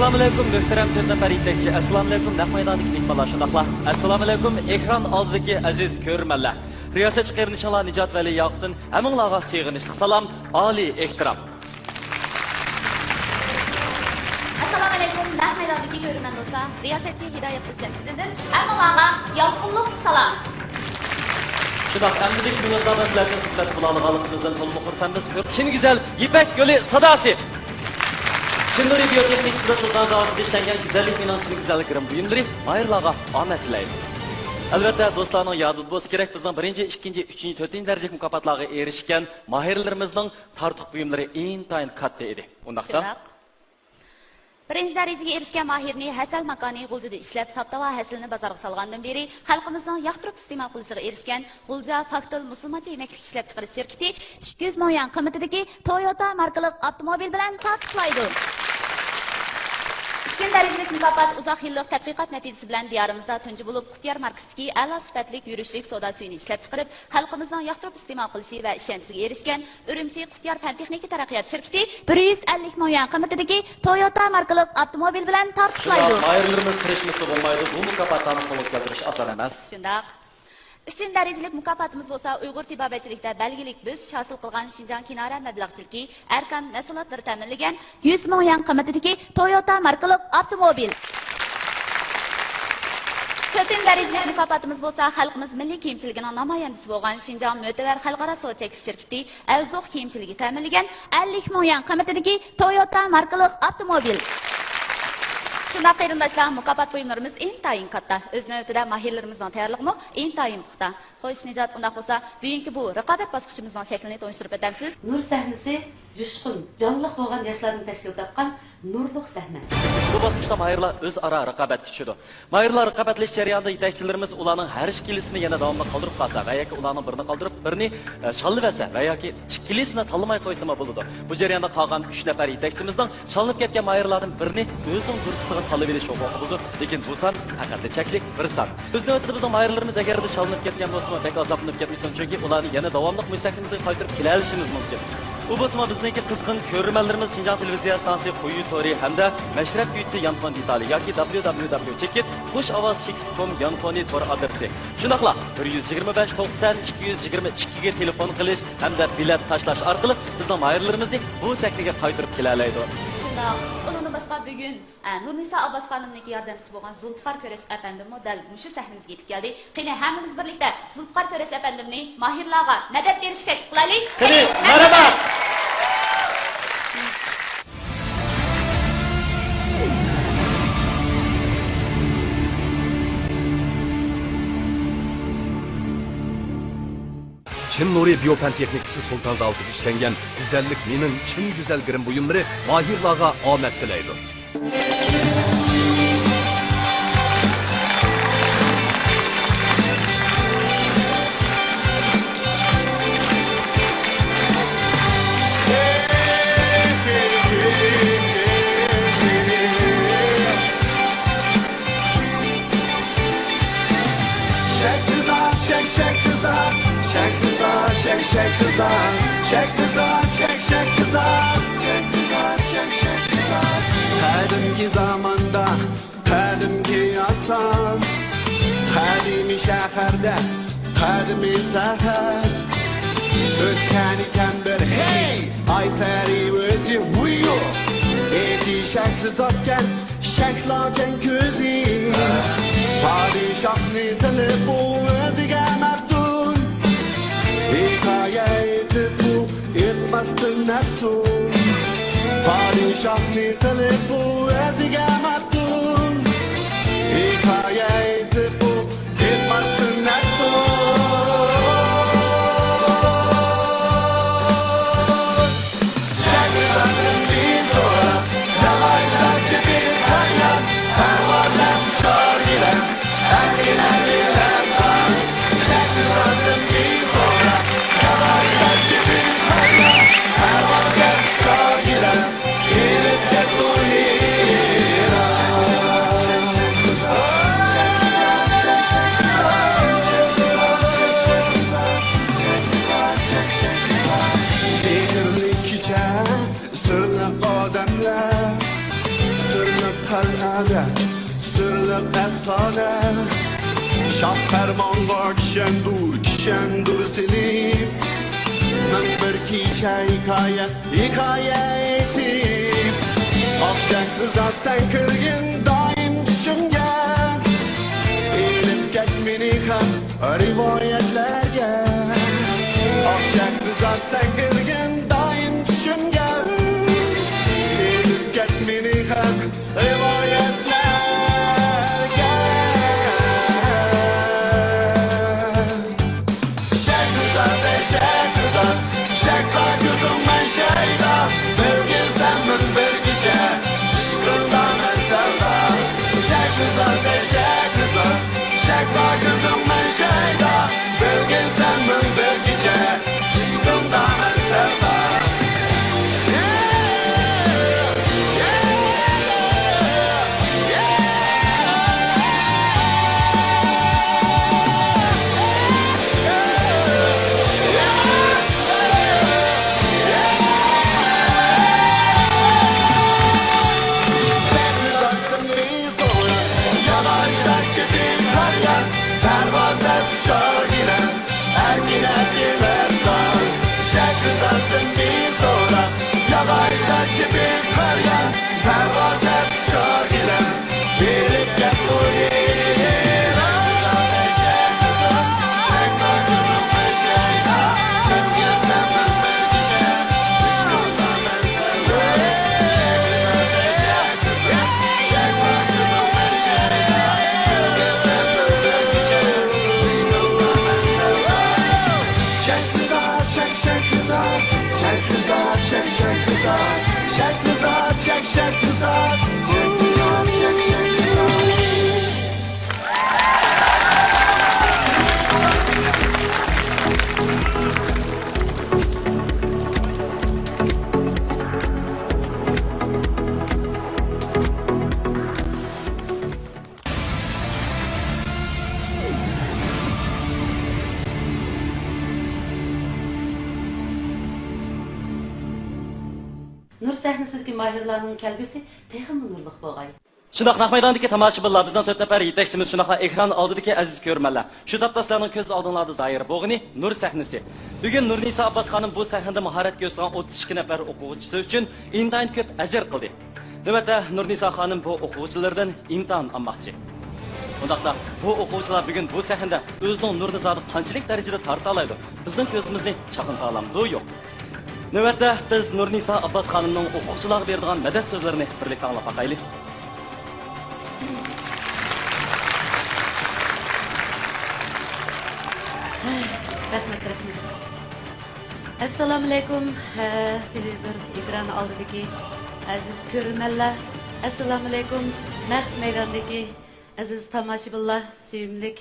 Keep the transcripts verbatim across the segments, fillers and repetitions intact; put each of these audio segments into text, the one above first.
ئەسسالامۇئەلەيكۇم، مۆھتەرەم تۆت نەپەر يېتەكچى. ئەسسالامۇئەلەيكۇم، نەق مەيداندىكى مېھمانلار، شۇنداقلا ئەسسالامۇئەلەيكۇم، ئېكران ئالدىدىكى ئەزىز كۆرۈرمەنلەر. رىياسەتچى قېرىندىشىڭلار نىجات ۋەلى ياقۇپتىن ھەممىڭلارغا سىغىنىشلىق سالام، ئالىي ئېھتىرام. ئەسسالامۇئەلەيكۇم، نەق مەيداندىكى كۆرۈرمەن دوستلار. رىياسەتچى ھىدايەت ئىسلەمچىدىندىن ھەممىڭلارغا يالقۇنلۇق سالام. شۇنداق، ئەمدىكى مىنۇتلاردا سىلەردىن خىزمەت قىلالىغانلىقىمىزدىن تولىمۇ خۇرسەنمىز. چىن گۈزەل يىپەك يولى ساداسى. چىن نۇرى بىيوتېخنىكىسىدا سۇلتان زاۋۇتىدا ئىشلەنگەن گۈزەللىك مېنىڭ چىن گۈزەل گىرىم بۇيۇملىرى ماھىرلارغا ئومەك تىلەيدۇ. ئەلۋەتتە، دوستلارنىڭ يادىدا بولسا كېرەك، بىزنىڭ بىرىنچى، ئىككىنچى، ئۈچىنچى، تۆتىنچى دەرىجىلىك مۇكاپاتلارغا ئېرىشكەن ماھىرلىرىمىزنىڭ تارتۇق بۇيۇملىرى ئىنتايىن كاتتا ئىدى. ئۇنداقتا؟ شۇنداق. بىرىنچى دەرىجىگە ئېرىشكەن ماھىرنى ھەسەل ماكانى غۇلجىدا ئىشلەپ، ساپ تاۋا ھەسىلىنى بازارغا سالغاندىن بېرى، خەلقىمىزنىڭ ياقتۇرۇپ ئىستېمال قىلىشىغا ئېرىشكەن غۇلجا پاكتىل مۇسۇلمانچە يېمەكلىك ئىشلەپچىقىرىش شىركىتى ئىككى يۈز مىڭ يۈەن قىممىتىدىكى تويوتا ماركىلىق ئاپتوموبىل بىلەن تارتۇقلايدۇ. ئىككىنچى دەرىجىلىك مۇكاپات ئۇزاق يىللىق تەتقىقات نەتىجىسى بىلەن دىيارىمىزدا تۇنجى بولۇپ قۇتيار ماركىسىدىكى ئەلا سۈپەتلىك يۈرۈشلۈك سودا سۈيىنى ئىشلەپچىقىرىپ، خەلقىمىزنىڭ ياقتۇرۇپ ئىستېمال قىلىشى ۋە ئىشەنچىسىگە ئېرىشكەن ئۈرۈمچى قۇتيار پەن تېخنىكا تەرەققىيات شىركىتى بىر يۈز ئەللىك مىڭ يۈەن قىممىتىدىكى تويوتا ماركىلىق ئاپتوموبىل بىلەن تارتۇقلايدۇ. شۇنداق، ماھىرلىرىمىز تىرىشمىسا بولمايدۇ، بۇ مۇكاپاتلارنى قولغا كەلتۈرۈش ئاسان ئەمەس. شۇنداق. ئۈچىنچى دەرىجىلىك مۇكاپاتىمىز بولسا ئۇيغۇر تېبابەتچىلىكتە بەلگىلىك بۆسۈش ھاسىل قىلغان شىنجاڭ كىنارە مەبلەغچىلىكى ئەركان مەھسۇلاتلىرى تەمىنلىگەن يۈز مىڭ يۈەن قىممىتىدىكى تويوتا ماركىلىق ئاپتوموبىل. تۆتىنچى دەرىجىلىك مۇكاپاتىمىز بولسا خەلقىمىز مىللىي كىيىمچىلىكىنىڭ نامايەندىسى بولغان شىنجاڭ مۆتىۋەر خەلقئارا سودا چەكلىك شىركىتى ئەلزوق كىيىمچىلىكى تەمىنلىگەن ئەللىك مىڭ يۈەن قىممىتىدىكى تويوتا ماركىلىق ئاپتوموبىل. شۇنداق قېرىنداشلار، مۇكاپات بۇيۇملىرىمىز ئىنتايىن كاتتا. ئۆز نۆۋىتىدە ماھىرلىرىمىزنىڭ تەييارلىقىمۇ ئىنتايىن پۇختا. خوش، نىجات، ئۇنداق بولسا، بۈگۈنكى بۇ رىقابەت باسقۇچىمىزنىڭ شەكلىنى تونۇشتۇرۇپ ئۆتەمسىز؟ نۇر سەھنىسى جۇشقۇن، جانلىق بولغان ياشلاردىن تەشكىل تاپقان نۇرلۇق سەھنە. بۇ باسقۇچتا ماھىرلار ئۆزئارا رىقابەتكە چۈشىدۇ. ماھىرلار رىقابەتلىشىش جەريانىدا يېتەكچىلىرىمىز ئۇلارنىڭ ھەر ئىككىلىسىنى يەنە داۋاملىق قالدۇرۇپ قالسا ۋە ياكى ئۇلارنىڭ بىرىنى قالدۇرۇپ، بىرىنى، ئە، شاللىۋەتسە ۋە ياكى ئىككىلىسىنى تاللىماي قويسىمۇ بولىدۇ. بۇ جەرياندا قالغان ئۈچ نەپەر يېتەكچىمىزنىڭ شاللىنىپ كەتكەن ماھىرلاردىن بىرىنى ئۆزىنىڭ گۇرۇپپىسىغا تاللىۋېلىش ھوقۇقى بولىدۇ، لېكىن بۇ سان پەقەتلا چەكلىك بىر سان. ئۆز نۆۋىتىدە بىزنىڭ ماھىرلىرىمىز ئەگەردە شاللىنىپ كەتكەن بولسىمۇ، بەك ئازابلىنىپ كەتمىسۇن، چۈنكى ئۇلارنى يەنە داۋاملىق بۇ سەھنىمىزگە قايتۇرۇپ كېلەلىشىمىز مۇمكىن. ئۇ بولسىمۇ بىزنىڭكى قىزغىن كۆرۈرمەنلىرىمىز شىنجاڭ تېلېۋىزىيە ئىستانسىسى قويۇن تورى ھەمدە مەشرەپ كۈيچىسى يانفون دېتالى ياكى دبليۇ دبليۇ دبليۇ چېكىت خوش ئاۋاز چېكىت كوم يانفونى تور ئادرېسى. شۇنداقلا بىر يۈز يىگىرمە بەش توقسەن ئىككى يۈز يىگىرمە ئىككىگە تېلېفون قىلىش ھەمدە بېلەت تاشلاش ئارقىلىق بىزنىڭ ماھىرلىرىمىزنى بۇ سەھنىگە قايتۇرۇپ كېلەلەيدۇ. شۇنداق، ئۇنىڭدىن باشقا بۈگۈن، ئە، نۇرنىسا ئابباس خانىمنىڭكى ياردەمچىسى بولغان زۇلپىقار كۈرەش ئەپەندىممۇ دەل مۇشۇ سەھنىمىزگە يېتىپ كەلدى. قېنى، ھەممىمىز بىرلىكتە زۇلپىقار كۈرەش ئەپەندىمنى ماھىرلارغا مەدەت بېرىشكە تەكلىپ قىلايلى. قېنى، مەرھەبا! چىن نۇرى بىيو پەن تېخنىكىسى سۇلتان زاۋۇتىدا ئىشلەنگەن گۈزەللىك مېنىڭ چىن گۈزەل گىرىم بۇيۇملىرى ماھىرلارغا ئامەت تىلەيدۇ. شەكرىزات، شەك، شەكرىزات، شەكرىزات، شەك، شەكرىزات، شەكرىزات، شەك، شەكرىزات، شەكرىزات، شەك، شەكرىزات. قەدىمكى زاماندا، قەدىمكى ئاستان، قەدىمىي شەھەردە، قەدىمىي سەھەر. ئۆتكەن ئىكەن بىر، ھەي، ئاي پەرى ئۆزى، ۋۇيۇ، ئېتى شەكرىزاتكەن، شەكلاكەن كۆزى. پادىشاھنى قىلىپ ئۇ ئۆزىگە مەپتۇن. ھېكايە ئېيتىپ ئۇ ئېيتماستىن ئەپسۇن. پادىشاھنى قىلىپ ئۇ ئۆزىگە مەپتۇن. ھېكايە ئېيتىپ ئۇ ئېيتماستىن ئەپسۇن. سىرلىق ئەپسانە، شاھ پەرمانغا كىشەندۇر، كىشەندۇر سېلىپ. مىڭ بىر كېچە ھېكايە، ھېكايە ئېيتىپ. ئاق شەھرىزات سەن كىرگىن دائىم چۈشۈمگە، ئېلىپ كەت مېنى خەق رىۋايەتلەرگە. ئاق شەھرىزات سەن كىرگىن دائىم چۈشۈمگە، ئېلىپ كەت مېنى خەق رىۋايەتلەرگە. شەھرىزاد، شەھرىزاد، شەھلا كۆزۈڭ مەن شەيدا، بىلگىنسەن مىڭ بىر كېچە، ئىشقىڭدا مەن سەۋدا. شەھرىزاد، شەھرىزاد، شەھلا كۆزۈڭ مەن شەيدا، بىلگىنسەن مىڭ بىر كېچە، ئىشقىڭدا مەن سەۋدا. شەھرىزادتىن بىزور، يالايدا چېپىپ ھەر يان، پەرۋاز ئەت ئۇچار گىلەم، ئەركىن ئەركىلەپ سان. شەھرىزادتىن بىزور، يالايدا چېپىپ ھەر يان، پەرۋاز ئەت ئۇچار گىلەم. شەھرىزاد، شەھ، شەھرىزاد، شەھرىزاد، شەھ، شەھرىزاد، شەھرىزاد، شەھ، شەھرىزاد، شەھرىزاد، شەھ، شەھرىزاد. نۇر سەھنىسىدىكى ماھىرلارنىڭ كەلگۈسى تېخىمۇ نۇرلۇق بولغاي. شۇنداق نەق مەيداندىكى تاماشىبىنلار، بىزنىڭ تۆت نەپەر يېتەكچىمىز، شۇنداقلا ئېكران ئالدىدىكى ئەزىز كۆرۈرمەنلەر، شۇ تاپتا سىلەرنىڭ كۆز ئالدىڭلاردا زاھىر بولغىنى نۇر سەھنىسى. بۈگۈن نۇرنىسا ئابباس خانىم بۇ سەھنىدە ماھارەت كۆرسىتىدىغان ئوتتۇز ئىككى نەپەر ئوقۇغۇچىسى ئۈچۈن ئىنتايىن كۆپ ئەجىر قىلدى. نۆۋەتتە نۇرنىسا خانىم بۇ ئوقۇغۇچىلىرىدىن ئىمتىھان ئالماقچى. ئۇنداقتا بۇ ئوقۇغۇچىلار بۈگۈن بۇ سەھنىدە ئۆزىنىڭ نۇرنىزادىن قانچىلىك دەرىجىدە تارتالايدۇ؟ بىزنىڭ كۆزىمىزنى چاقنىتالامدۇ؟ يوق. نۆۋەتتە بىز نۇرنىسا ئابباس خانىمنىڭ ئوقۇغۇچىلارغا بېرىدىغان مەدەت سۆزلىرىنى بىرلىكتە ئاڭلاپ باقايلى. رەھمەت، رەھمەت. ئەسسالامۇئەلەيكۇم، ھە، تېلېۋىزور ئېكرانى ئالدىدىكى ئەزىز كۆرۈرمەنلەر، ئەسسالامۇئەلەيكۇم، نەق مەيداندىكى ئەزىز تاماشىبىنلار، سۆيۈملۈك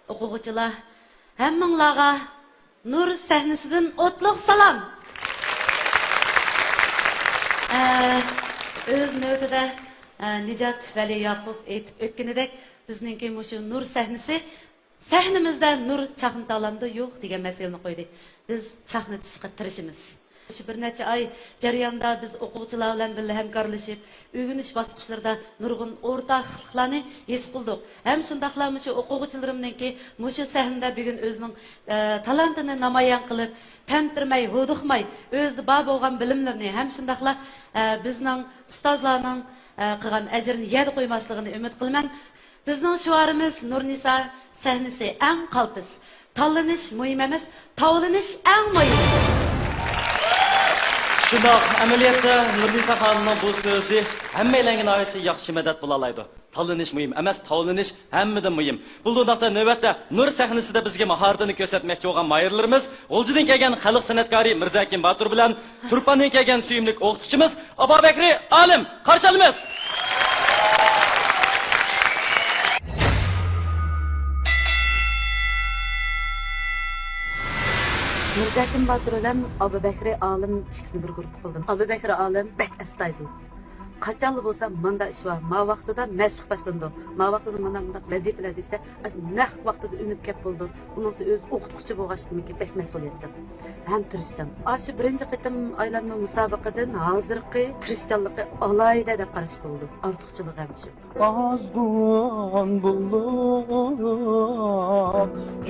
ئوقۇغۇچىلار، ھەممىڭلارغا نۇر سەھنىسىدىن ئوتلۇق سالام! ئە، ئۆز نۆۋىتىدە، ئە، نىجات ۋەلى ياقۇپ ئېيتىپ ئۆتكىنىدەك، بىزنىڭكى مۇشۇ نۇر سەھنىسى سەھنىمىزدە نۇر چاقنىتالامدۇ يوق دېگەن مەسىلىنى قويدى. بىز چاقنىتىشقا تىرىشىمىز. شۇ بىر نەچچە ئاي جەريانىدا بىز ئوقۇغۇچىلار بىلەن بىللە ھەمكارلىشىپ، ئۆگىنىش باسقۇچلىرىدا نۇرغۇن ئورتاقلىقلارنى ھېس قىلدۇق. ھەم شۇنداقلا مۇشۇ ئوقۇغۇچىلىرىمنىڭكى مۇشۇ سەھنىدە بۈگۈن ئۆزىنىڭ، ئە، تالانتىنى نامايان قىلىپ، تەمتىرىمەي، ھودۇقماي، ئۆزىدە بار بولغان بىلىملىرىنى ھەم شۇنداقلا، ئە، بىزنىڭ ئۇستازلارنىڭ، ئە، قىلغان ئەجرىنى يەردە قويماسلىقىنى ئۈمىد قىلىمەن. بىزنىڭ شوئارىمىز نۇرنىسا سەھنىسى ئەڭ قالتىس. تاللىنىش مۇھىم ئەمەس، تاۋلىنىش ئەڭ مۇھىم. شۇنداق، ئەمەلىيەتتە نۇرنىسا خانىمنىڭ بۇ سۆزى ھەممەيلەنگە ناھايىتى ياخشى مەدەت بولالايدۇ. تاللىنىش مۇھىم ئەمەس، تاۋلىنىش ھەممىدىن مۇھىم. بولدى ئۇنداقتا نۆۋەتتە نۇر سەھنىسىدە بىزگە ماھارىتىنى كۆرسەتمەكچى بولغان ماھىرلىرىمىز غۇلجىدىن كەلگەن خەلق سەنئەتكارى مىرزەكىم باتۇر بىلەن تۇرپاندىن كەلگەن سۆيۈملۈك ئوقۇتقۇچىمىز ئابابەكرى ئالىم قارشى ئالىمىز. مىرزەكىم باتۇر بىلەن ئابابەكرى ئالىم ئىككىسىنى بىر گۇرۇپپا قىلدىم. ئابابەكرى ئالىم بەك ئەستايىدىل. قاچانلا بولسا مانداق ئىش بار، ما ۋاقتىدا مەشىق باشلىنىدۇ، ما ۋاقتىدا مانا مۇنداق ۋەزىپىلەر دېسە، ئاشۇ نەق ۋاقتىدا ئۈنۈپ كەپ بولىدۇ. ئۇنىڭسى ئۆزى ئوقۇتقۇچى بولغاچقىمىكىن بەك مەسئۇلىيەتچان ھەم تىرىشچان. ئاشۇ بىرىنچى قېتىم ئايلانما مۇسابىقىدىن ھازىرقى تىرىشچانلىقى ئالاھىدە دەپ قاراشقا بولىدۇ. ئارتۇقچىلىقى ھەم شۇ. ئازغۇن بولۇپ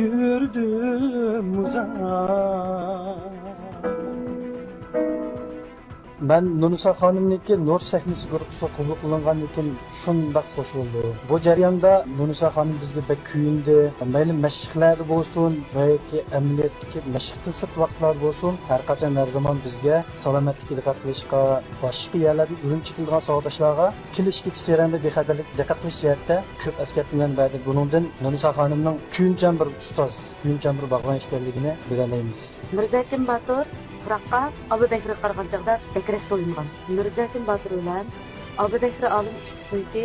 يۈردۈم ئۇزاق. مەن نۇرنىسا خانىمنىڭكى نۇر سەھنىسى گۇرۇپپىسىغا قوبۇل قىلىنغاندىن كېيىن شۇنداق خوش بولدۇم. بۇ جەرياندا نۇرنىسا خانىم بىزگە بەك كۆيۈندى. مەيلى مەشىقلەردە بولسۇن، ۋە ياكى ئەمەلىيەتتىكى مەشىقتىن سىرت ۋاقىتلاردا بولسۇن، ھەر قاچان، ھەر زامان بىزگە سالامەتلىككە دىققەت قىلىشقا، باشقا يەرلەردىن ئۈرۈمچىگە كېلىدىغان ساۋاقداشلارغا كېلىش-كېتىش جەريانىدا بىخەتەرلىككە دىققەت قىلىش جەھەتتە كۆپ ئەسكەرتمىلەرنى بەردى. بۇنىڭدىن نۇرنىسا خانىمنىڭ كۆيۈمچان بىر ئۇستاز، كۆيۈمچان بىر باغۋەن ئىكەنلىكىنى بىلەلەيمىز. مىرزەكىم باتۇر پۇراققا ئابابەكرىگە قارىغان چاغدا بەكرەك تويۇنغان. مىرزەكىم باتۇر بىلەن ئابابەكرى ئالىم ئىككىسىنىڭكى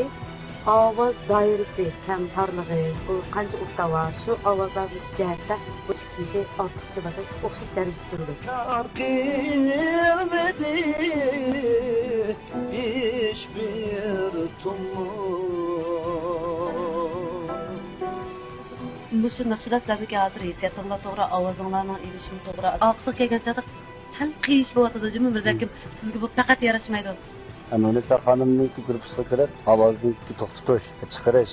ئاۋاز دائىرىسى ھەم تارلىقى، ئۇ قانچە ئوكتاۋا، شۇ ئاۋازلار جەھەتتە بۇ ئىككىسىنىڭكى ئارتۇقچىلىقى ئوخشاش دەرىجىدە تۇرىدۇ. كار قىلمىدى ھېچبىر تومۇر. مۇشۇ ناخشىدا سىلەرنىڭكى ھازىر ھېسسىياتىڭلار توغرا، ئاۋازىڭلارنىڭ ئېلىشىمى توغرا. ئارقىسىغا كەلگەن چاغدا سەل قىيىش بولۇۋاتىدۇ جۇمۇ مىرزاكىم، سىزگە بۇ پەقەت ياراشمايدۇ. نۇرنىسا خانىمنىڭكى گۇرۇپپىسىغا كىرىپ، ئاۋازنىڭكى توختىتىش، چىقىرىش،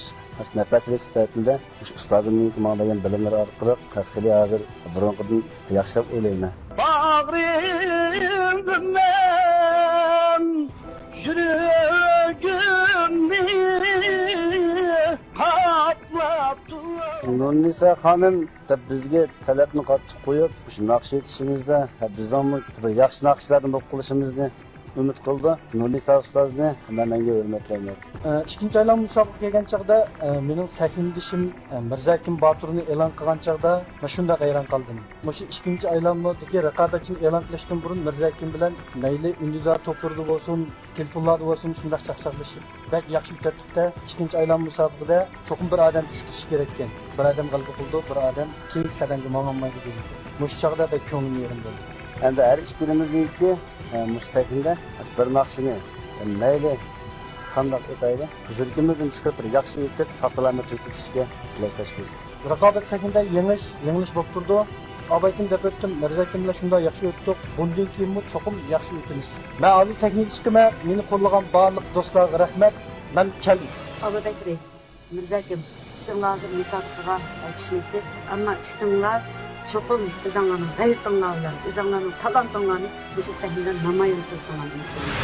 نەپەس ئېلىش تەرىپىندە مۇشۇ ئۇستازىمنىڭكى ماڭا بەرگەن بىلىملىرى ئارقىلىق خېلى ھازىر بۇرۇنقىدىن ياخشىراق ئويلايمەن. باغرىمدىمەن يۈرىكىمنى قاپلاپ تۇر. نۇرنىسا خانىم دەپ بىزگە تەلەپنى قاتتىق قويۇپ، مۇشۇ ناخشا ئېيتىشىمىزدا، ھە، بىزنىڭمۇ بىر ياخشى ناخشىلاردىن بولۇپ قېلىشىمىزنى ئۈمىد قىلىدۇ. نۇرنىسا ئۇستازنى مەن مەڭگۈ ھۆرمەتلەيمەن. ئىككىنچى ئايلانما مۇسابىقىگە كەلگەن چاغدا، مېنىڭ سەھنىدىشىم مىرزەكىم باتۇرنى ئېلان قىلغان چاغدا، مەن شۇنداق ھەيران قالدىم. مۇشۇ ئىككىنچى ئايلانمىدىكى رىقابەتچىنى ئېلان قىلىشتىن بۇرۇن مىرزەكىم بىلەن مەيلى ئۈندىدار توپلىرىدا بولسۇن، تېلېفونلاردا بولسۇن، شۇنداق چاقچاقلىشىپ، بەك ياخشى ئۆتەتتۇق-تە. ئىككىنچى ئايلانما مۇسابىقىدە چوقۇم بىر ئادەم چۈشۈپ كېتىشى كېرەككەن. بىر ئادەم غەلىبە قىلىدۇ، بىر ئادەم كېيىنكى قەدەمگە ماڭالمايدۇ دېگەن. مۇشۇ چاغدا بەك كۆڭلۈم يېرىم بولدى. ئەمدى ھەر ئىككىلىمىزنىڭكى، ئە، مۇشۇ سەھنىدە بىر ناخشىنى، ئە، مەيلى قانداق ئېيتايلى، يۈرىكىمىزدىن چىقىرىپ بىر ياخشى ئېيتىپ، ساق-سالامەت ئۆتۈپ كېتىشىگە تىلەكداشمىز. رىقابەت سەھنىدە يېڭىش، يېڭىلىش بولۇپ تۇرىدۇ. ئابايتىم دەپ ئۆتتۈم، مىرزەكىم بىلەن شۇنداق ياخشى ئۆتتۇق. بۇندىن كېيىنمۇ چوقۇم ياخشى ئۆتىمىز. مەن ھازىر سەھنىگە چىقىمەن، مېنى قوللىغان بارلىق دوستلارغا رەھمەت. مەن كەلدىم. ئابابەكرى، مىرزەكىم، ئىككىڭلار ھازىر مۇسابىقىگە چۈشمەكچى. ئەمما ئىككىڭلار چوقۇم ئۆزۈڭلارنىڭ غەيرىتىڭلار بىلەن، ئۆزۈڭلارنىڭ تالانتىڭلارنى مۇشۇ سەھنىدە نامايان قىلىشىڭلارنى ئۈمىد قىلىمەن.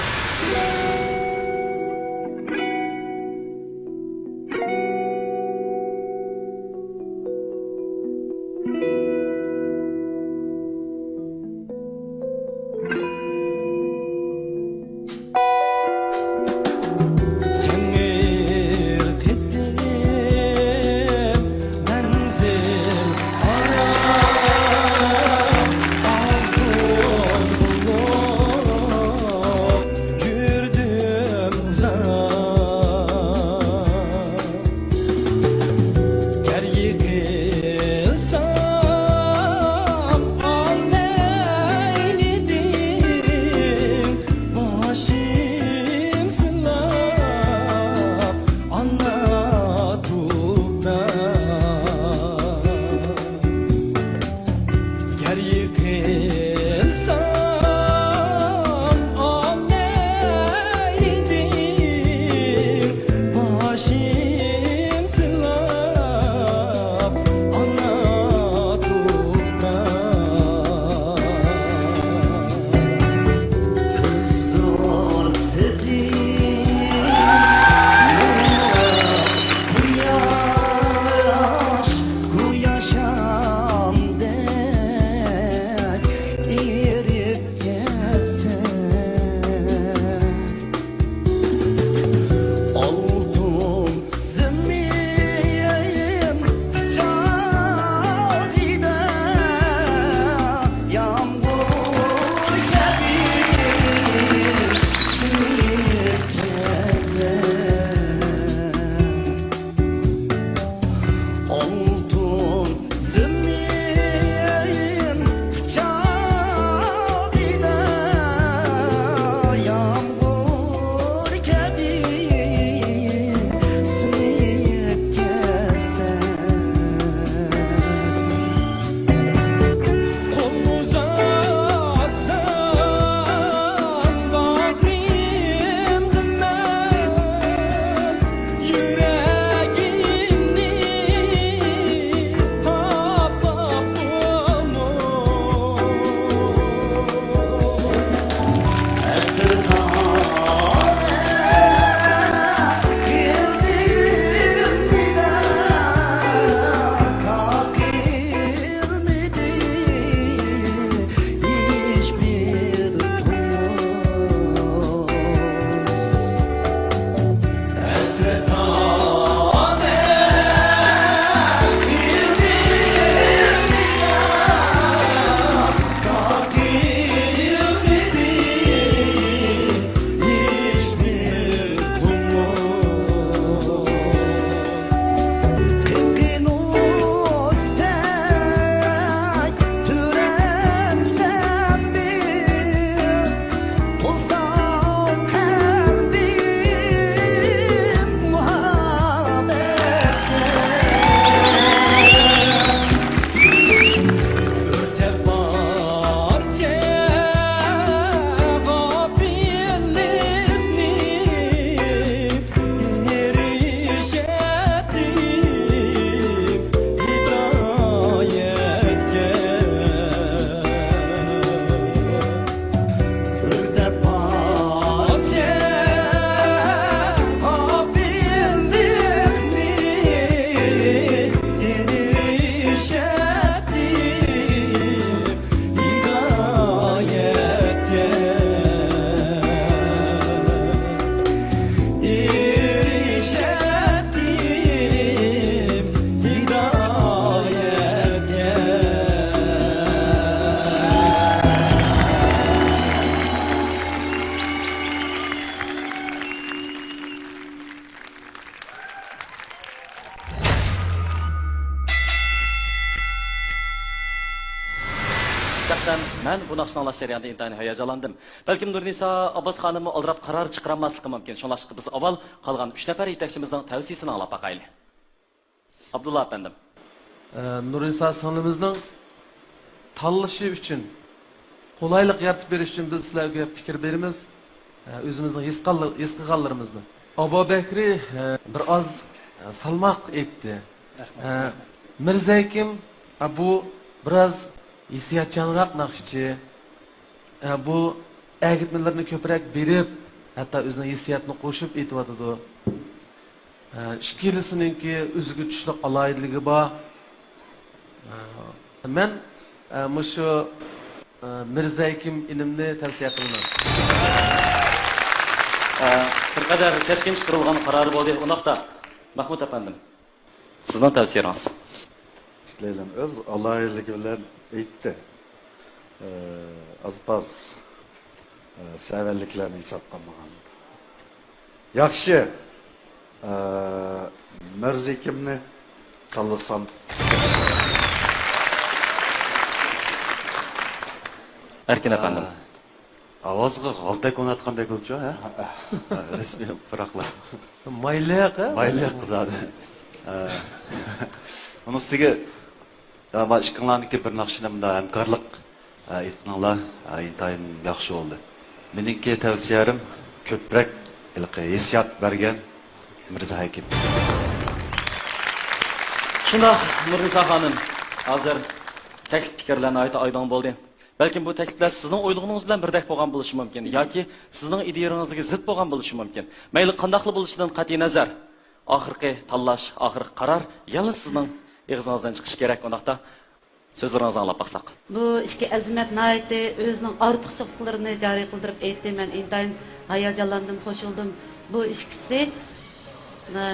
بۇ ناخشىنى ئاڭلاش جەريانىدا ئىنتايىن ھاياجانلاندىم. بەلكىم نۇرنىسا ئابباس خانىممۇ ئالدىراپ قارار چىقىرالماسلىقى مۇمكىن. شۇڭلاشقا بىز ئاۋۋال قالغان ئۈچ نەپەر يېتەكچىمىزنىڭ تەۋسىيىسىنى ئاڭلاپ باقايلى. ئابدۇللا ئەپەندىم. ئە، نۇرنىسا سىڭلىمىزنىڭ تاللىشى ئۈچۈن، قولايلىق يارىتىپ بېرىش ئۈچۈن بىز سىلەرگە پىكىر بېرىمىز. ئە، ئۆزىمىزنىڭ ھېس قال-، ھېس قىلغانلىرىمىزنى. ئابابەكرى، ئە، بىر ئاز، ئە، سالماق ئېيتتى. ئە، مىرزەھېكىم، ئە، بۇ بىراز ھېسسىياتچانراق ناخشىچى. ئە، بۇ ئەگىتمىلىرىنى كۆپرەك بېرىپ، ھەتتا ئۆزىنىڭ ھېسسىياتىنى قوشۇپ ئېيتىۋاتىدۇ. ئە، ئىككىلىسىنىڭكى ئۆزىگە چۈشلۈك ئالاھىدىلىكى بار. ئە، مەن، ئە، مۇشۇ، ئە، مىرزەھېكىم ئىنىمنى تەۋسىيە قىلىمەن. ئە، بىر قەدەر كەسكىن چىقىرىلغان قارار بولدى. ئۇنداقتا، مەھمۇد ئەپەندىم. سىزنىڭ تەۋسىيىڭىز؟ ئىككىيلەن ئۆز ئالاھىدىلىكى بىلەن ئېيتتى. ئى، ئاز-پاز، ئى، سەۋەنلىكلەرنى ھېسابقا ئالمىغان. ياخشى. ئى، مىرزېكىمنى تاللىسام. ئەركىن ئەپەندىم. ئاۋازغا غالتەك ئورناتقاندەك بولدىچۇ، ھە؟ رەسمىي پۇراقلار. مايلىق، ھە؟ مايلىق زادى. ئۇنىڭ ئۈستىگە، يا، ما ئىككىڭلارنىڭكى بىر ناخشىنى مۇنداق ھەمكارلىق، ئېيتقىنىڭلار، ئىنتايىن ياخشى بولدى. مېنىڭكى تەۋسىيەم كۆپرەك ھېلىقى ھېسسىيات بەرگەن مىرزا ھەكىم. شۇنداق، نۇرنىسا خانىم، ھازىر تەكلىپ پىكىرلەر ناھايىتى ئايدىڭ بولدى. بەلكىم بۇ تەكلىپلەر سىزنىڭ ئويلىغىنىڭىز بىلەن بىردەك بولغان بولۇشى مۇمكىن ياكى سىزنىڭ ئىدىيەڭىزگە زىت بولغان بولۇشى مۇمكىن. مەيلى قانداقلا بولۇشىدىن قەتئىينەزەر، ئاخىرقى تاللاش، ئاخىرقى قارار يەنىلا سىزنىڭ ئېغىزىڭىزدىن چىقىشى كېرەك. ئۇنداقتا سۆزلىرىڭىزنى ئاڭلاپ باقساق. بۇ ئىككى ئەزىمەت ناھايىتى ئۆزىنىڭ ئارتۇقچىلىقلىرىنى جارى قىلدۇرۇپ ئېيتتى. مەن ئىنتايىن ھاياجانلاندىم، قوشۇلدۇم. بۇ ئىككىسى، ئە،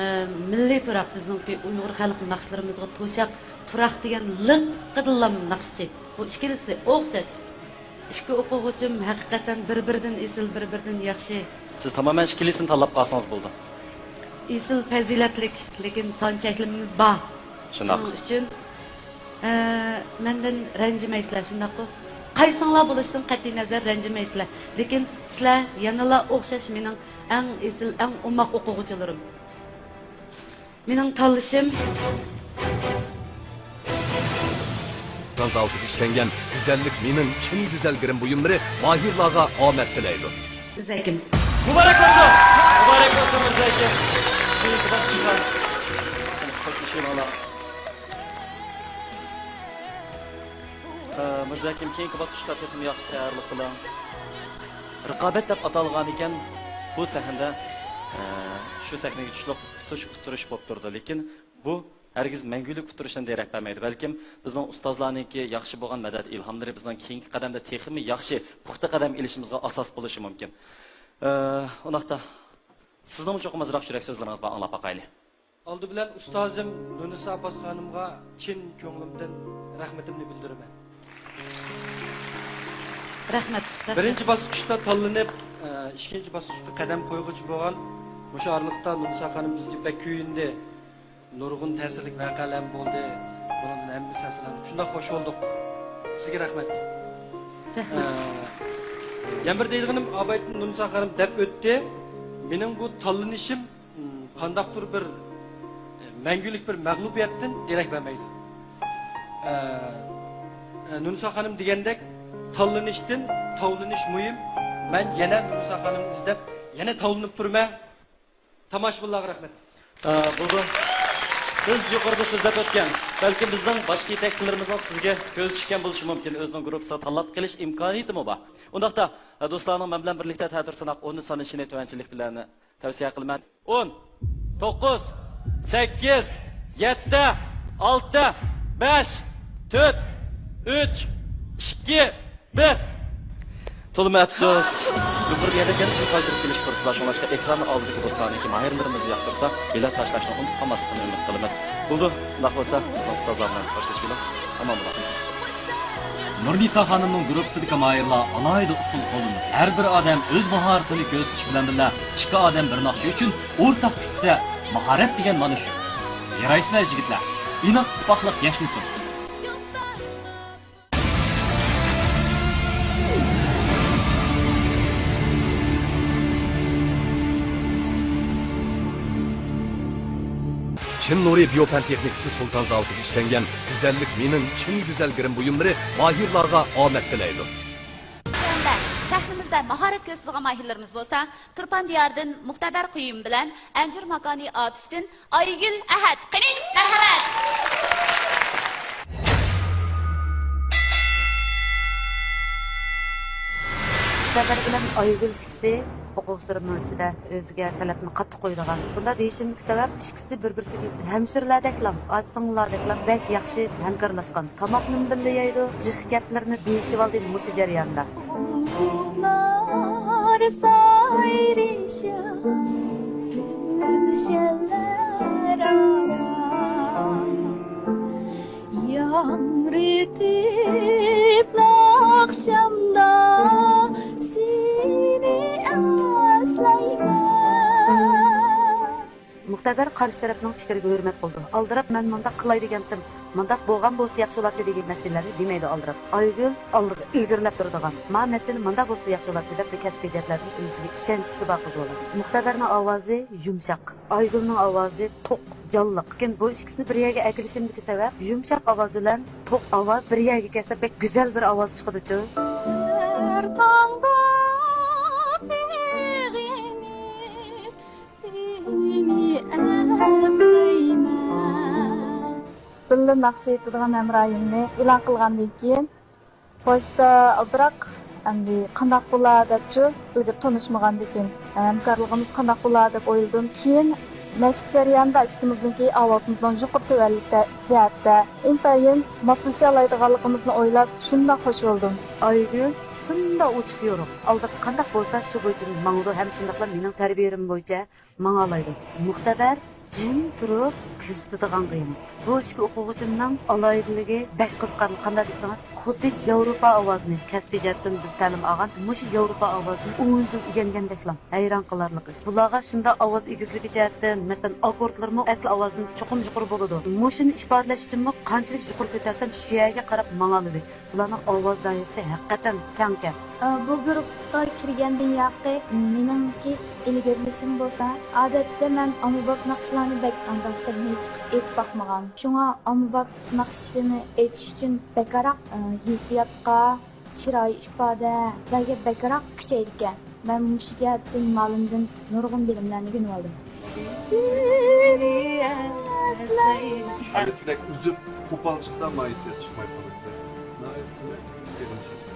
مىللىي پۇراق، بىزنىڭكى ئۇيغۇر خەلق ناخشىلىرىمىزغا توشاق پۇراق دېگەن لىققىدىلا ناخشىچى. بۇ ئىككىلىسى ئوخشاش. ئىككى ئوقۇغۇچىم ھەقىقەتەن بىر-بىرىدىن ئېسىل، بىر-بىرىدىن ياخشى. سىز تامامەن ئىككىلىسىنى تاللاپ قالسىڭىز بولىدۇ. ئېسىل پەزىلەتلىك، لېكىن سان چەكلىمىمىز بار. شۇنداق. شۇنىڭ ئۈچۈن، ئە، مەندىن رەنجىمەيسىلەر، شۇنداققۇ؟ قايسىڭلار بولۇشىدىن قەتئىينەزەر رەنجىمەيسىلەر. لېكىن سىلەر يەنىلا ئوخشاش مېنىڭ ئەڭ ئېسىل، ئەڭ ئوماق ئوقۇغۇچىلىرىم. مېنىڭ تاللىشىم. ئېكران زالىغا ئىشكەنگەن گۈزەللىك مېنىڭ چىن گۈزەلگىرىم بۇيۇملىرى ماھىرلارغا ئامەت تىلەيدۇ. بىز ھەكىم. مۇبارەك بولسۇن! مۇبارەك بولسۇن، مىرزا ھەكىم! كېيىنكى باسقۇچقا خوشلىشىۋېلىڭلار. ئە، مىرزا ھەكىم، كېيىنكى باسقۇچقا تېخىمۇ ياخشى تەييارلىق قىلىڭ. رىقابەت دەپ ئاتالغان ئىكەن بۇ سەھنىدە، ئە، شۇ سەھنىگە چۈشلۈك ئۇتۇش، ئۇتتۇرۇش بولۇپ تۇرىدۇ. لېكىن بۇ ھەرگىز مەڭگۈلۈك ئۇتتۇرۇشتىن دېرەك بەرمەيدۇ، بەلكىم بىزنىڭ ئۇستازلارنىڭكى ياخشى بولغان مەدەت، ئىلھاملىرى بىزنىڭ كېيىنكى قەدەمدە تېخىمۇ ياخشى، پۇختا قەدەم ئېلىشىمىزغا ئاساس بولۇشى مۇمكىن. ئى، ئۇنداقتا، سىزنىڭمۇ چوقۇم ئازراق يۈرەك سۆزلىرىڭىز بار، ئاڭلاپ باقايلى. ئالدى بىلەن ئۇستازىم نۇرنىسا ئابباس خانىمغا چىن كۆڭلۈمدىن رەھمىتىمنى بىلدۈرىمەن. رەھمەت، رەھمەت. بىرىنچى باسقۇچتا تاللىنىپ، ئى، ئىككىنچى باسقۇچقا قەدەم قويغۇچى بولغان، مۇشۇ ئارىلىقتا نۇرنىسا خانىم بىزگە بەك كۆيۈندى. نۇرغۇن تەسىرلىك ۋەقەلەرمۇ بولدى. بۇنىڭدىن ھەممىمىز تەسىرلەندۇق. شۇنداق خوش بولدۇق. سىزگە رەھمەت. رەھمەت. ئە، يەنە بىر دەيدىغىنىم، ئابايتىن نۇرنىسا خانىم دەپ ئۆتتى. مېنىڭ بۇ تاللىنىشىم، م، قانداقتۇر بىر، ئە، مەڭگۈلۈك بىر مەغلۇبىيەتتىن دېرەك بەرمەيدۇ. ئە، ئە، نۇرنىسا خانىم دېگەندەك، تاللىنىشتىن تاۋلىنىش مۇھىم. مەن يەنە نۇرنىسا خانىمنى ئىزدەپ، يەنە تاۋلىنىپ تۇرىمەن. تاماشىبىنلارغا رەھمەت. ئە، بولدى. بىز يۇقىرىدا سۆزلەپ ئۆتكەن، بەلكىم بىزنىڭ باشقا يېتەكچىلىرىمىزنىڭ سىزگە كۆزى چۈشكەن بولۇشى مۇمكىن، ئۆزىنىڭ گۇرۇپپىسىغا تاللاپ قېلىش ئىمكانىيىتىمۇ بار. ئۇنداقتا، ئە، دوستلارنىڭ مەن بىلەن بىرلىكتە تەتۈر ساناق ئوننى سانىشىنى تۆۋەنچىلىك بىلەن تەۋسىيە قىلىمەن. ئون، توققۇز، سەككىز، يەتتە، ئالتە، بەش، تۆت، ئۈچ، ئىككى، بىر. تولىمۇ ئەپسۇس، يۇقىرىدا يەنە سىز قايتۇرۇپ كېلىش پۇرسىتى بار، شۇڭلاشقا ئېكران ئالدىدىكى دوستلارنىڭكى ماھىرلىرىمىزنى ياقتۇرسا، بېلەت تاشلاشنى ئۇنتۇپ قالماسلىقىنى ئۈمىد قىلىمىز. بولدى، ئۇنداق بولسا، بىزنىڭ ئۇستازلار بىلەن خوشلىشىۋېلىڭ. ئامان بولۇڭ. نۇرنىسا خانىمنىڭ گۇرۇپپىسىدىكى ماھىرلار ئالاھىدە ئۇسۇل قوللىنىپ، ھەر بىر ئادەم ئۆز ماھارىتىنى كۆرسىتىش بىلەن بىللە، ئىككى ئادەم بىر ناخشا ئۈچۈن ئورتاق كۈچىسە، ماھارەت دېگەن مانا شۇ. يارايسىلەر يىگىتلەر، ئىناق ئىتتىپاقلىق ياشنىسۇن! چىن نۇرى بىيو پەن تېخنىكىسى سۇلتان زاۋۇتىدا ئىشلەنگەن گۈزەللىك مېنىڭ چىن گۈزەل گىرىم بۇيۇملىرى ماھىرلارغا ئامەت تىلەيدۇ. تۆۋەندە سەھنىمىزدە ماھارەت كۆرسىتىدىغان ماھىرلىرىمىز بولسا، تۇرپان دىيارىدىن مۇختەبەر قۇيۇم بىلەن ئەنجۈر ماكانى ئاتۇشتىن ئايگۈل ئەھەت. قېنى، مەرھەمەت! مۇختەبەر بىلەن ئايگۈل ئىككىسى ئوقۇغۇچىلىرىمنىڭ ئىچىدە ئۆزىگە تەلەپنى قاتتىق قويىدىغان. بۇنداق دېيىشىمدىكى سەۋەب، ئىككىسى بىر-بىرسىگە ھەمشىرىلەردەكلا، ئاچا-سىڭىللاردەكلا بەك ياخشى ھەمكارلاشقان. تاماقنىمۇ بىللە يەيدۇ، جىق گەپلىرىنى دېيىشىۋالدى مۇشۇ جەرياندا. ئۇلار سايرىشىپ گۈلشەنلەر ئارا، ياڭرىتىپ ناخشامدا سېنى ئەسلەيمەن. مۇختەبەر قارشى تەرەپنىڭ پىكرىگە ھۆرمەت قىلىدۇ. ئالدىراپ، مەن مۇنداق قىلاي دېگەنتىم، مۇنداق بولغان بولسا ياخشى بولاتتى دېگەن مەسىلىلەرنى دېمەيدۇ ئالدىراپ. ئايگۈل ئالدىغا ئىلگىرىلەپ تۇرىدىغان، ما مەسىلە مۇنداق بولسا ياخشى بولاتتى دەپ بىر كەسپىي جەھەتلەردىن ئۆزىگە ئىشەنچىسى بار قىز بولىدۇ. مۇختەبەرنىڭ ئاۋازى يۇمشاق، ئايگۈلنىڭ ئاۋازى توق، جانلىق. لېكىن بۇ ئىككىسىنى بىر يەرگە ئەكېلىشىمدىكى سەۋەب، يۇمشاق ئاۋاز بىلەن توق ئاۋاز بىر يەرگە كەلسە بەك گۈزەل بىر ئاۋاز چىقىدۇچۇ. ھەر تاڭدا سېغىنىپ سېنى ئەسلەيمەن. بىللە ناخشا ئېيتىدىغان ھەمراھىمنى ئېلان قىلغاندىن كېيىن، باشتا ئازراق، ئەمدى قانداق بولا دەپچۇ، ئىلگىرى تونۇشمىغاندىكىن، ھەمكارلىقىمىز قانداق بولا دەپ ئويلىدىم. كېيىن مەشىق جەريانىدا ئىككىمىزنىڭكى ئاۋازىمىزنىڭ يۇقىرى تۆۋەنلىك جەھەتتە ئىنتايىن ماسلىشالايدىغانلىقىمىزنى ئويلاپ، شۇنداق خوش بولدۇم. ئايگۈل شۇنداق ئوچۇق يورۇق. ئالدىغا قانداق بولسا، شۇ بويىچە ماڭىدۇ ھەم شۇنداقلا مېنىڭ تەربىيەم بويىچە ماڭالايدۇ. مۇختەبەر جىم تۇرۇپ كۆزىتىدىغانغا يېڭىپ. بۇ ئىككى ئوقۇغۇچىمنىڭ ئالاھىدىلىكى بەك قىزىقارلىق. قانداق دېسىڭىز، خۇددى ياۋروپا ئاۋازىنى، كەسپىي جەھەتتىن بىز تەلىم ئالغان مۇشۇ ياۋروپا ئاۋازىنى ئون يىل ئۆگەنگەندەكلا. ھەيران قالارلىق ئىش. بۇلارغا شۇنداق ئاۋاز ئېگىزلىكى جەھەتتىن، مەسىلەن، ئاككوردلىرىمۇ ئەسلى ئاۋازدىن چوقۇم يۇقىرى بولىدۇ. مۇشۇنى ئىپادىلەش ئۈچۈنمۇ قانچىلىك يۇقىرى كۆتەرسەم، شۇ يەرگە قاراپ ماڭالىدى. بۇلارنىڭ ئاۋاز دائىرىسى ھەقىقەتەن كەڭكەن. ئە، بۇ گۇرۇپپىغا كىرگەندىن ياقى مېنىڭكى ئىلگىرىلىشىم بولسا، ئادەتتە مەن ئاممىباب ناخشىلارنى بەك ئانداق سەھنىگە چىقىپ ئېيتىپ باقمىغان. شۇڭا ئاممىباب ناخشىسىنى ئېيتىش ئۈچۈن بەكرەك، ئە، ھېسسىياتقا، چىرايى ئىپادىلەرگە بەكرەك كۈچەيدىكەن. مەن مۇشۇ جەھەتتىن مۇئەللىمدىن نۇرغۇن بىلىملەرنى ئۆگىنىۋالدىم. سېنى ئەسلەيمەن. ئەگەر تىلەك ئۈزۈپ، قوپال چىقسا، مايسىيەت چىقماي قالىدۇ. ناھايىتى سىلەر تېخىمۇ چىقسا.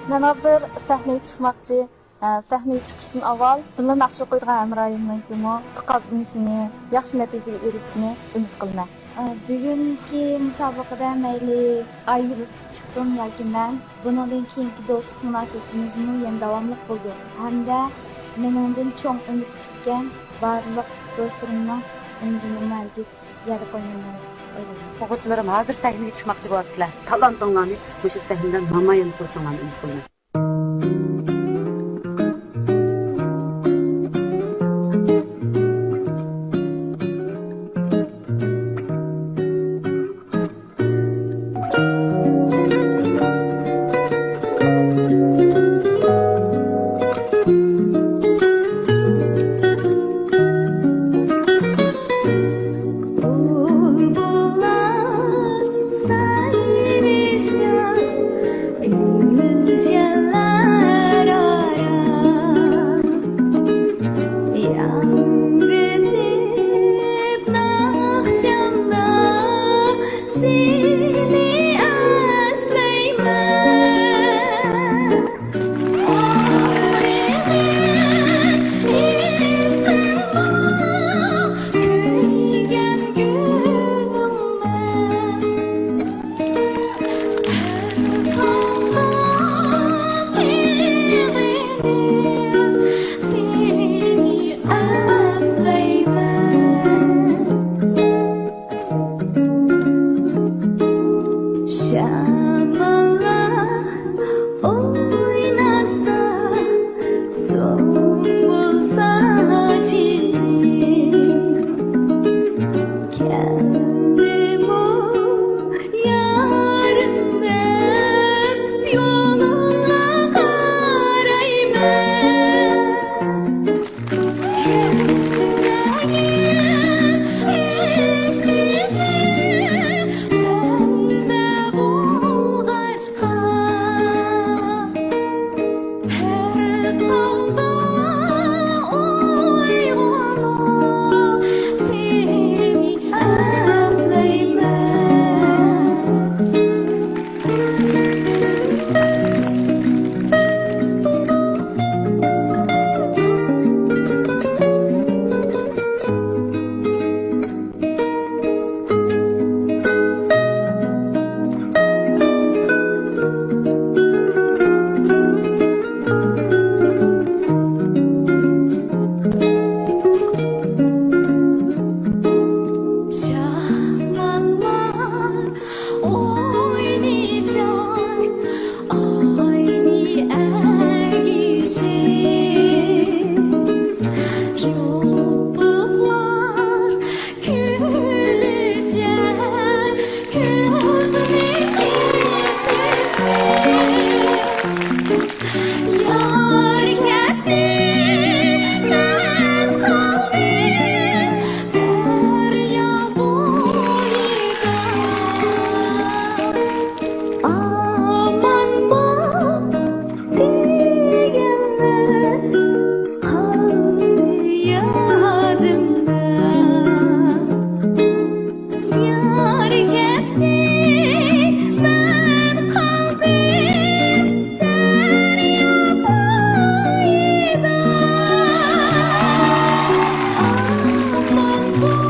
مەن ھازىر سەھنىگە چىقماقچى. ئە، سەھنىگە چىقىشتىن ئاۋۋال بىللە ناخشا ئوقۇيدىغان ھەمراھىمنىڭكىمۇ تۇتقازلىنىشىنى، ياخشى نەتىجىگە ئېرىشىشىنى ئۈمىد قىلىمەن. ئە، بۈگۈنكى مۇسابىقىدە مەيلى ئايگۈل ئۇتۇپ چىقسۇن ياكى مەن، بۇنىڭدىن كېيىنكى دوستلۇق مۇناسىۋىتىمىزمۇ يەنە داۋاملىق بولىدۇ. ھەمدە مېنىڭدىن چوڭ ئۈمىد كۈتكەن بارلىق دوستلىرىمنىڭ ئۈمىدىنىمۇ ھەرگىز يەردە قويمايمەن دەپ ئويلايمەن. ئوقۇغۇچىلىرىم، ھازىر سەھنىگە چىقماقچى بولۇۋاتىسىلەر. تالانتىڭلارنى مۇشۇ سەھنىدە نامايان قىلىشىڭلارنى ئۈمىد قىلىمەن. بۇلبۇللار سايرىشىپ گۈلشەنلەر ئارا، ياڭرىتىپ ناخشامدا سېنى ئەسلەيمەن. يار كەتتى، مەن قالدىم دەريا بويىدا. ئامان بول دېگەنلەر قالدى يادىمدا. يار كەتتى، مەن قالدىم دەريا بويىدا. ئامان بول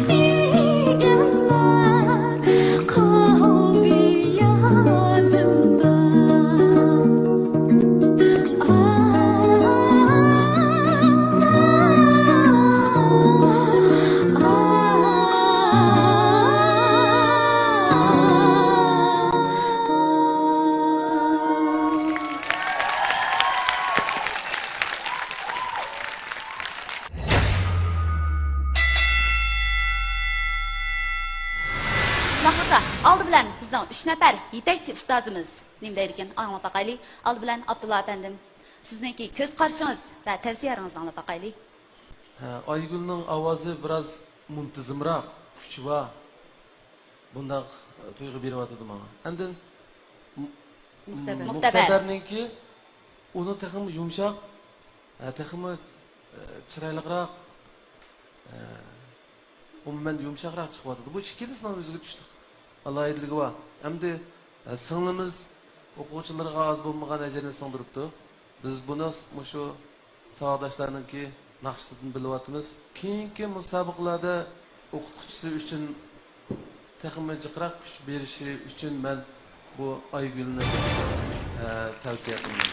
دېگەنلەر قالدى يادىمدا. شۇنداق بولسا، ئالدى بىلەن بىزنىڭ ئۈچ نەپەر يېتەكچى ئۇستازىمىز نېمە دەيدىكىن، ئاڭلاپ باقايلى. ئالدى بىلەن ئابدۇللا ئەپەندىم، سىزنىڭكى كۆز قارىشىڭىز ۋە تەۋسىيەلىرىڭىزنى ئاڭلاپ باقايلى. ھە، ئايگۈلنىڭ ئاۋازى بىراز مۇنتىزىمراق، كۈچى بار. بۇنداق، ئە، تۇيغۇ بېرىۋاتىدۇ ماڭا. ئاندىن م-، مۇختەبەر. مۇختەبەرنىڭكى ئۇنىڭ تېخىمۇ يۇمشاق، ئە، تېخىمۇ، ئە، چىرايلىقراق، ئە، ئومۇمەن يۇمشاقراق چىقىۋاتىدۇ. بۇ ئىككىلىسىنىڭ ئۆزىگە تۇشلۇق ئالاھىدىلىكى بار. ئەمدى، ئە، سىڭلىمىز ئوقۇغۇچىلىرىغا ئاز بولمىغان ئەجىرنى سىڭدۈرۈپتۇ. بىز بۇنى مۇشۇ ساۋاقداشلارنىڭكى ناخشىسىدىن بىلىۋاتىمىز. كېيىنكى مۇسابىقىلەردە ئوقۇتقۇچىسى ئۈچۈن تېخىمۇ جىقراق كۈچ بېرىشى ئۈچۈن مەن بۇ ئايگۈلنى، ئە، تەۋسىيە قىلىمەن.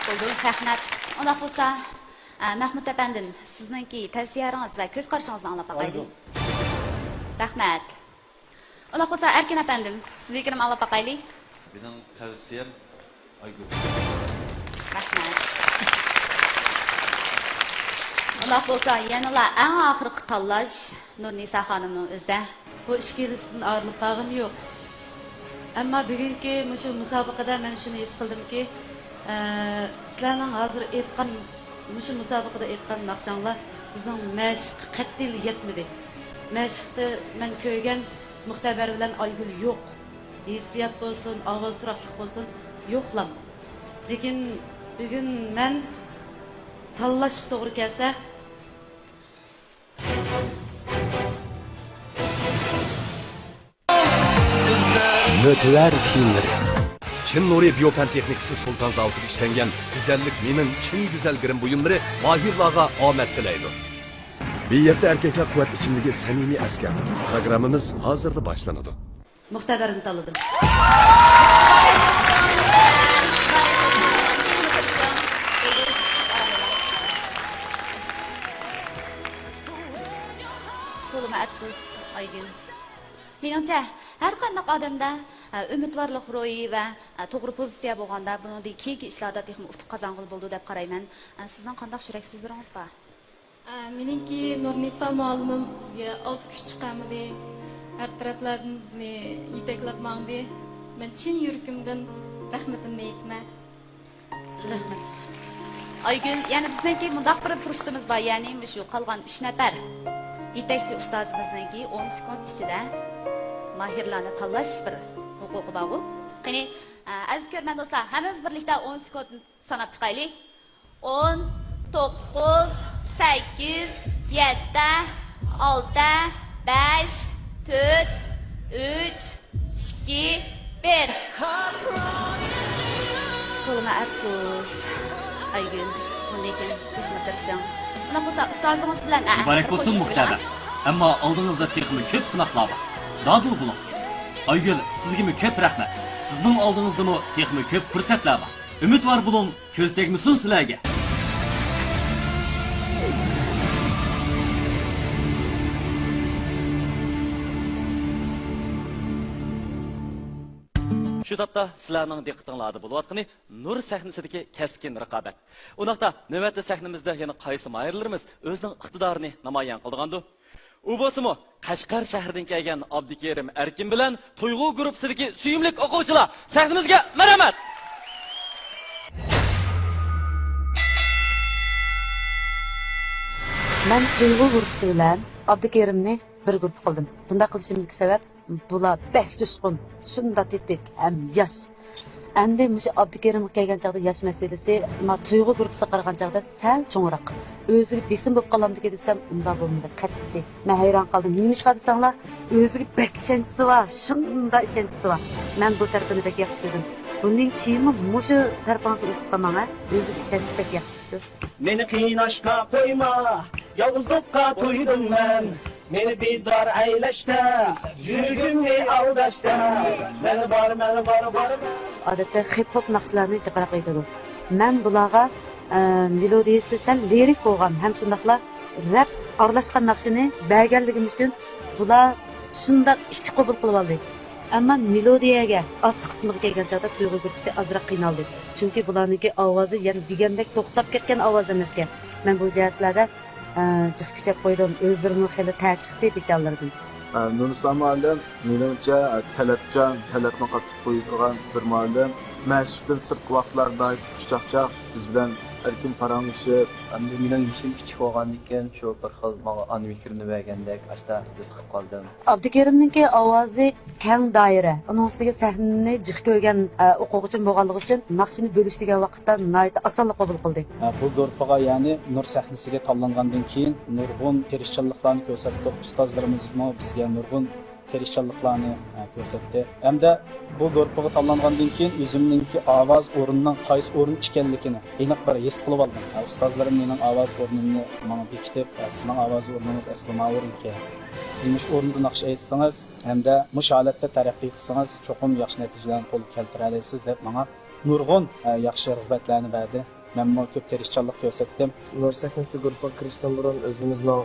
بولدى، رەھمەت. ئۇنداق بولسا، ئە، مەھمۇت ئەپەندىم، سىزنىڭكى تەۋسىيەلىرىڭىز ۋە كۆز قارىشىڭىزنى ئاڭلاپ باقايلى. ئايدۇ. رەھمەت. ئۇنداق بولسا، ئەركىن ئەپەندىم، سىزنىڭكىنىمۇ ئاڭلاپ باقايلى. مېنىڭ تەۋسىيەم ئايگۈل. رەھمەت. ئۇنداق بولسا، يەنىلا ئەڭ ئاخىرقى تاللاش نۇرنىسا خانىمنىڭ ئۆزىدە. بۇ ئىككىلىسىدىن ئايرىلىپ قالغىنى يوق. ئەمما بۈگۈنكى مۇشۇ مۇسابىقىدە مەن شۇنى ھېس قىلدىمكى، ئە، سىلەرنىڭ ھازىر ئېيتقان، مۇشۇ مۇسابىقىدە ئېيتقان ناخشاڭلار بىزنىڭ مەشىققە قەتئىي يەتمىدى. مەشىقتە مەن كۆرگەن مۇختەبەر بىلەن ئايگۈل يوق. ھېسسىيات بولسۇن، ئاۋاز تۇراقلىق بولسۇن، يوقلام. لېكىن بۈگۈن مەن تاللاشقا توغرا كەلسە، مۆتىۋەر كىيىملىرى. چىن نۇرى بىيو پەن تېخنىكىسى سۇلتان زاۋۇتىدا ئىشلەنگەن گۈزەللىك مېنىڭ چىن گۈزەل گىرىم بۇيۇملىرى ماھىرلارغا ئومەك تىلەيدۇ. بى يەتتە ئەركەكلەر قۇۋۋەت ئىچىملىكى سەمىمىي ئەسكەرتىدۇ. پروگراممىمىز ھازىرلا باشلىنىدۇ. مۇختەبەرنى تاللىدىم. تولىمۇ ئەپسۇس، ئايگۈل. مېنىڭچە، ھەر قانداق ئادەمدە، ئە، ئۈمىدۋارلىق روھى ۋە، ئە، توغرا پوزىتسىيە بولغاندا، بۇنىڭدىن كېيىنكى ئىشلاردا تېخىمۇ ئۇتۇق قازانغىلى بولىدۇ دەپ قارايمەن. ئە، سىزنىڭ قانداق يۈرەك سۆزلىرىڭىز بار؟ ئە، مېنىڭكى نۇرنىسا مۇئەللىمىم بىزگە ئاز كۈچ چىقارمىدى. ھەر تەرەپلەردىن بىزنى يېتەكلەپ ماڭدى. مەن چىن يۈرىكىمدىن رەھمىتىمنى ئېيتىمەن. رەھمەت. ئايگۈل، يەنە بىزنىڭكى مۇنداق بىر پۇرسىتىمىز بار، يەنى مۇشۇ قالغان ئۈچ نەپەر يېتەكچى ئۇستازىمىزنىڭكى ئون سېكۇنت ئىچىدە ماھىرلارنى تاللاش بىر ھوقۇقى بارغۇ. قېنى، ئە، ئەزىز كۆرۈرمەن دوستلار، ھەممىمىز بىرلىكتە ئون سېكۇنت ساناپ چىقايلى. ئون، توققۇز، سەككىز، يەتتە، ئالتە، بەش، تۆت، ئۈچ، ئىككى، بىر. تولىمۇ ئەپسۇس، ئايگۈل، بۇندىن كېيىن تېخىمۇ تىرىشىڭ. ئۇنداق بولسا، ئۇستازىڭىز بىلەن، ئە، مۇبارەك بولسۇن، مۇختەبەر. ئەمما ئالدىڭىزدا تېخىمۇ كۆپ سىناقلار بار. دادىل بولۇڭ. ئايگۈل، سىزگىمۇ كۆپ رەھمەت. سىزنىڭ ئالدىڭىزدىمۇ تېخىمۇ كۆپ پۇرسەتلەر بار. ئۈمىدۋار بولۇڭ، كۆز تەگمىسۇن سىلەرگە! شۇ تاپتا سىلەرنىڭ دىققىتىڭلاردا بولۇۋاتقىنى نۇر سەھنىسىدىكى كەسكىن رىقابەت. ئۇنداقتا نۆۋەتتە سەھنىمىزدە يەنە قايسى ماھىرلىرىمىز ئۆزىنىڭ ئىقتىدارىنى نامايان قىلىدىغاندۇ؟ ئۇ بولسىمۇ قەشقەر شەھىرىدىن كەلگەن ئابدۇكېرىم ئەركىن بىلەن تۇيغۇ گۇرۇپپىسىدىكى سۆيۈملۈك ئوقۇغۇچىلار، سەھنىمىزگە مەرھەمەت! مەن تۇيغۇ گۇرۇپپىسى بىلەن ئابدۇكېرىمنى بىر گۇرۇپپا قىلدىم. بۇنداق قىلىشىمدىكى سەۋەب، بۇلار بەك جۇشقۇن، شۇنداق تېتىك ھەم ياش. ئەمدى مۇشۇ ئابدۇكېرىمغا كەلگەن چاغدا ياش مەسىلىسى، ما تۇيغۇ گۇرۇپپىسىغا قارىغان چاغدا سەل چوڭراق. ئۆزىگە بېسىم بولۇپ قالامدىكى دېسەم، ئۇنداق بولمىدى قەتئىي. مەن ھەيران قالدىم. نېمىشقا دېسەڭلار، ئۆزىگە بەك ئىشەنچىسى بار، شۇنداق ئىشەنچىسى بار. مەن بۇ تەرىپىنى بەك ياخشى دېدىم. بۇندىن كېيىنمۇ مۇشۇ تەرىپىڭىزنى ئۇنتۇپ قالماڭ، ھە. ئۆزىگە ئىشەنچ بەك ياخشى ئىشتۇ. مېنى قىيناشقا قويما، يالغۇزلۇققا تويدۇم مەن. مېنى بىدار ئەيلەشتە، يۈرىكىمنى ئالداشتا، مەن بار، مەن بار، بار. ئادەتتە خىپ-خوپ ناخشىلارنى جىقراق ئېيتىدۇ. مەن بۇلارغا، ئە، مېلودىيىسى سەل لىرىك بولغان ھەم شۇنداقلا رەپ ئارىلاشقان ناخشىنى بەرگەنلىكىم ئۈچۈن بۇلار شۇنداق ئىچتىك قوبۇل قىلىۋالدى. ئەمما مېلودىيەگە، ئاستى قىسمىغا كەلگەن چاغدا تۇيغۇ گۇرۇپپىسى ئازراق قىينالدى. چۈنكى بۇلارنىڭكى ئاۋازى يەنە دېگەندەك توختاپ كەتكەن ئاۋاز ئەمەسكەن. مەن بۇ جەھەتلەردە ئە، جىق كۈچەپ قويدۇم. ئۆزلىرىمۇ خېلى تەر چىقتى پېشانىلىرىدىن. ئە، نۇرنىسا مۇئەللىم، مېنىڭچە، ئە، تەلەپچان، تەلەپنى قاتتىق قويىدىغان بىر مۇئەللىم. مەشىقتىن سىرتقى ۋاقىتلاردا ناھايىتى خۇشچاقچاق، بىز بىلەن ئەركىن پاراڭلىشىپ. ئەمدى مېنىڭ يېشىم كىچىك بولغاندىكىن، شۇ بىر خىل ماڭا ئانا مېھرىنى بەرگەندەك، ئاشتا بىز قىلىپ قالدىم. ئابدۇكېرىمنىڭكى ئاۋازى كەڭ دائىرە، ئۇنىڭ ئۈستىگە سەھنىنى جىق كۆرگەن، ئە، ئوقۇغۇچىمۇ بولغانلىقى ئۈچۈن ناخشىنى بۆلۈش دېگەن ۋاقىتتا ناھايىتى ئاسانلا قوبۇل قىلدى. ئە، بۇ گۇرۇپپىغا، يەنى نۇر سەھنىسىگە تاللانغاندىن كېيىن نۇرغۇن تىرىشچانلىقلارنى كۆرسەتتۇق. ئۇستازلىرىمىزمۇ بىزگە نۇرغۇن تىرىشچانلىقلارنى، ئە، كۆرسەتتى. ھەمدە بۇ گۇرۇپپىغا تاللانغاندىن كېيىن ئۆزۈمنىڭكى ئاۋاز ئورنىنىڭ قايسى ئورۇن ئىكەنلىكىنى ئېنىق بىر ھېس قىلىۋالدىم. ئە، ئۇستازلىرىم مېنىڭ ئاۋاز ئورنۇمنى ماڭا بېكىتىپ، ئە، سىزنىڭ ئاۋاز ئورنىڭىز ئەسلى ماۋۇ ئىكەن. سىز مۇشۇ ئورۇندا ناخشا ئېيتسىڭىز، ھەمدە مۇشۇ ھالەتتە تەرەققىي قىلسىڭىز، چوقۇم ياخشى نەتىجىلەرنى قولغا كەلتۈرەلەيسىز، دەپ ماڭا نۇرغۇن، ئە، ياخشى رىغبەتلەرنى بەردى. مەنمۇ كۆپ تىرىشچانلىق كۆرسەتتىم. نۇر سەھنىسى گۇرۇپپىغا كىرىشتىن بۇرۇن ئۆزىمىزنىڭ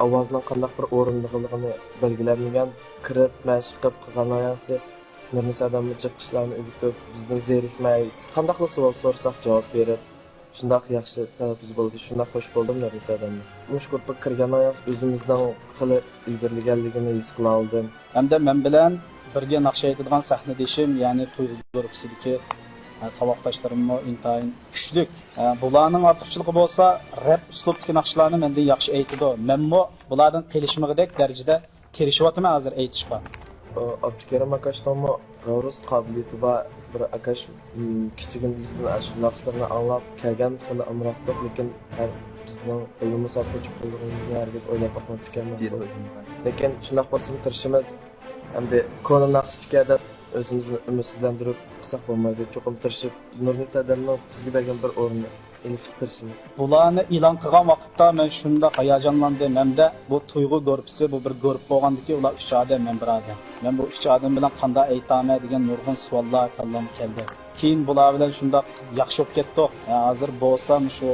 ئاۋازنىڭ قانداق بىر ئورۇندىغىنلىقىنى بەلگىلەلمىگەن، كىرىپ، مەشىق قىلىپ قىلغان ھاياسى، نۇرنىسا ئادەممۇ جىق ئىشلارنى ئۆگىتىپ، بىزدىن زېرىكمەي، قانداقلا سوئال سورىساق جاۋاب بېرىپ، شۇنداق ياخشى تەلەپپۇز بولدى، شۇنداق خوش بولدۇم نەپىسە ئادەمنى. مۇشۇ گۇرۇپپىغا كىرگەن ئاياغ ئۆزىمىزنىڭ خېلى ئىلگىرىلىگەنلىكىنى ھېس قىلالىدىم. ھەمدە مەن بىلەن بىرگە ناخشا ئېيتىدىغان سەھنىدىشىم، يەنى تۇيغۇ گۇرۇپپىسىدىكى، ئە، ساۋاقداشلىرىممۇ ئىنتايىن كۈچلۈك. ئە، بۇلارنىڭ ئارتۇقچىلىقى بولسا، رەپ ئۇسلۇبتىكى ناخشىلارنى مەندىن ياخشى ئېيتىدۇ. مەنمۇ بۇلاردىن قېلىشمىغۇدەك دەرىجىدە تىرىشىۋاتىمەن ھازىر ئېيتىشقا. ئابدۇكېرىم ئاكاشنىڭمۇ راۋرۇس قابىلىيىتى بار بىر ئاكاش. م، كىچىكىمىزدىن ئاشۇ ناخشىلىرىنى ئاڭلاپ كەلگەن، خېلى ئامراقتۇق، لېكىن ھەر بىزنىڭ بىللىمۇ ساپقۇچ بولغىنىمىزنى ھەرگىز ئويلاپ باقماپتىكەنمەن. لېكىن شۇنداق بولسىمۇ تىرىشىمىز. ئەمدى كونا ناخشىچىكەن دەپ ئۆزىمىزنى ئۈمىدسىزلەندۈرۈپ قىلساق بولمايدۇ. چوقۇم تىرىشىپ، نۇرنىسا ئادەمنىڭ بىزگە بەرگەن بىر ئورنىنى ئېلىشقا تىرىشىمىز. بۇلارنى ئېلان قىلغان ۋاقىتتا مەن شۇنداق ھاياجانلاندىم ھەمدە بۇ تۇيغۇ گۇرۇپپىسى، بۇ بىر گۇرۇپپا بولغاندىكىن ئۇلار ئۈچ ئادەم، مەن بىر ئادەم. مەن بۇ ئۈچ ئادەم بىلەن قانداق ئېيتامەن دېگەن نۇرغۇن سوئاللار كاللامغا كەلدى. كېيىن بۇلار بىلەن شۇنداق ياخشى بولۇپ كەتتۇق. ھە، ھازىر بولسا مۇشۇ،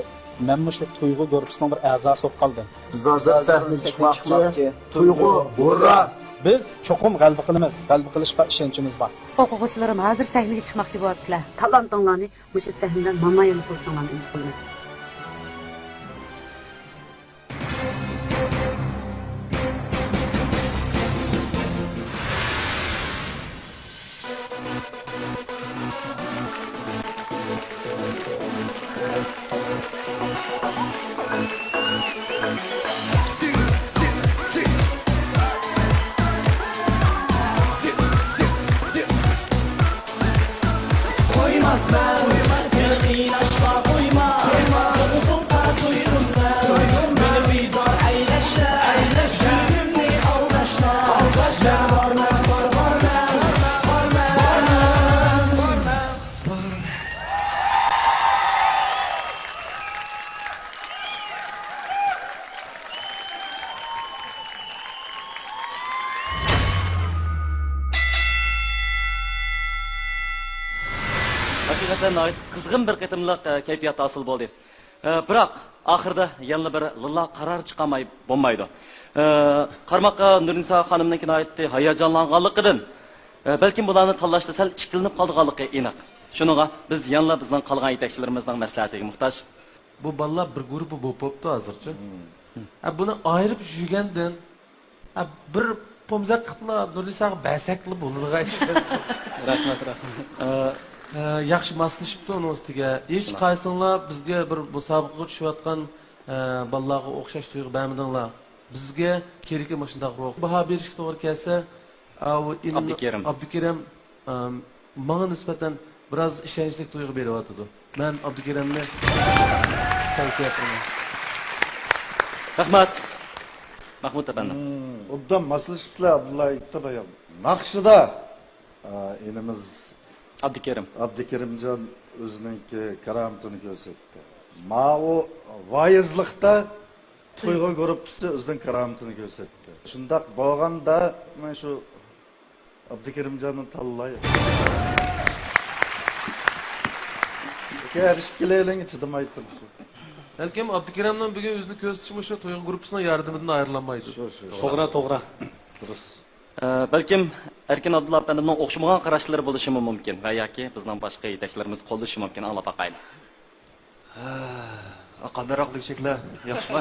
مەنمۇ شۇ تۇيغۇ گۇرۇپپىسىنىڭ بىر ئەزاسى بولۇپ قالدىم. بىز ھازىر سەھنىگە چىقماقچى. تۇيغۇ، ھۇررا! بىز چوقۇم غەلىبە قىلىمىز. غەلىبە قىلىشقا ئىشەنچىمىز بار. ئوقۇغۇچىلىرىم، ھازىر سەھنىگە چىقماقچى بولۇۋاتىسىلەر. تالانتىڭلارنى مۇشۇ سەھنىدە نامايان قىلىشىڭلارنى ئۈمىد قىلىمەن. قويماسمەن، سېنى قىيناشقا قويما. ئۇزۇنغا تويدۇم مەن، مېنى بىدار ئەيلەشلە. يۈرىكىمنى ئالداشلا. مەن بارمەن، بار، بارمەن، بارمەن، بارمەن، بارمەن. ھەقىقەتەن ناھايىتى قىزغىن بىر قېتىملىق، ئە، كەيپىيات ھاسىل بولدى. ئە، بىراق، ئاخىرىدا يەنىلا بىر لىللا قارار چىقارماي بولمايدۇ. ئە، قارىماققا نۇرنىسا خانىمنىڭكى ناھايىتى ھاياجانلانغانلىقىدىن، ئە، بەلكىم بۇلارنى تاللاشتا سەل ئىككىلىنىپ قالىدىغانلىقى ئېنىق. شۇنىڭغا بىز يەنىلا بىزنىڭ قالغان يېتەكچىلىرىمىزنىڭ مەسلىھەتىگە موھتاج. بۇ بالىلار بىر گۇرۇپپا بولۇپ بوپتۇ ھازىرچە. ھە، بۇنى ئايرىپ يۈرگەندىن ھە، بىر پومزەك قىلىپلا نۇرلىساغا بەرسەكلا بولىدىغان ئىش. رەھمەت، رەھمەت. ئە، ئە، ياخشى ماسلىشىپتۇ ئۇنىڭ ئۈستىگە. ھېچ قايسىڭلار بىزگە بىر مۇسابىقىگە چۈشۈۋاتقان، ئە، بالىلارغا ئوخشاش تۇيغۇ بەرمىدىڭلار. بىزگە كېرىكى مۇشۇنداق روھ. باھا بېرىشكە توغرا كەلسە، ئاۋۇ ئىنىم ئابدۇكېرىم. ئابدۇكېرىم، ئەم، ماڭا نىسبەتەن بىراز ئىشەنچلىك تۇيغۇ بېرىۋاتىدۇ. مەن ئابدۇكېرىمنى تەۋسىيە قىلىمەن. رەھمەت. مەھمۇد ئەپەندىم. مم، ئوبدان ماسلىشىپسىلەر، ئابدۇللا ئېيتتى بايام. ناخشىدا، ئا، ئىنىمىز ئابدۇكېرىم. ئابدۇكېرىمجان ئۆزىنىڭكى كارامىتىنى كۆرسەتتى. ماۋۇ ۋايىزلىقتا تۇيغۇ گۇرۇپپىسى ئۆزىنىڭ كارامىتىنى كۆرسەتتى. شۇنداق بولغاندا، مەن شۇ ئابدۇكېرىمجاننى تاللاي. ھەر ئىككىلەيلەنگە چىدىمايتتىم شۇ. بەلكىم ئابدۇكېرىمنىڭ بۈگۈن ئۆزىنى كۆرسىتىشى مۇشۇ تۇيغۇ گۇرۇپپىسىنىڭ ياردىمىدىن ئايرىلالمايدۇ. شۇ، شۇ. توغرا، توغرا. دۇرۇس. ئە، بەلكىم ئەركىن ئابدۇللا ئەپەندىمنىڭ ئوخشىمىغان قاراشلىرى بولۇشىمۇ مۇمكىن ۋە ياكى بىزنىڭ باشقا يېتەكچىلىرىمىز قوللىشى مۇمكىن، ئاڭلاپ باقايلى. ھە، قانداقراق دېگۈچەكلەر؟ ياخشىمۇ؟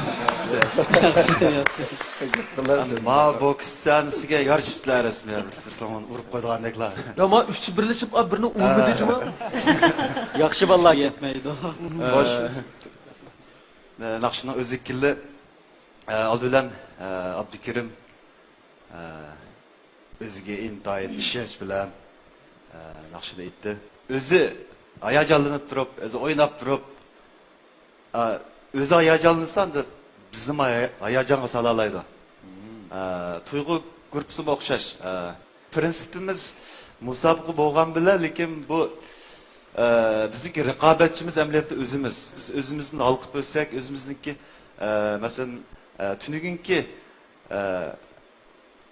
ياخشى، ياخشى. ما بوكس سەھنىسىگە يارىشىپسىلەر رەسمىي. بىر ساڭا ئۇرۇپ قويىدىغاندەكلا. يا، ما ئۈچى بىرلىشىپ، ئا، بىرنى ئۇرمىدى جۇما. ياخشى بالىلار. يەتمەيدۇ. خوش. ئە، ناخشىنىڭ ئۆزى كېلدى. ئە، ئالدى بىلەن، ئە، ئابدۇكېرىم ئە، ئۆزىگە ئىنتايىن ئىشەنچ بىلەن، ئە، ناخشىنى ئېيتتى. ئۆزى ھاياجانلىنىپ تۇرۇپ، ئۆزى ئويناپ تۇرۇپ، ئە، ئۆزى ھاياجانلانسا، ئەمدى بىزنىمۇ ھايا-، ھاياجانغا سالالايدۇ. ئە، تۇيغۇ گۇرۇپپىسىمۇ ئوخشاش. ئە، پىرىنسىپىمىز مۇسابىقە بولغان بىلەن، لېكىن بۇ، ئە، بىزنىڭكى رىقابەتچىمىز ئەمەلىيەتتە ئۆزىمىز. بىز ئۆزىمىزدىن ھالقىپ ئۆتسەك، ئۆزىمىزنىڭكى، ئە، مەسىلەن، ئە، تۈنۈگۈنكى، ئە،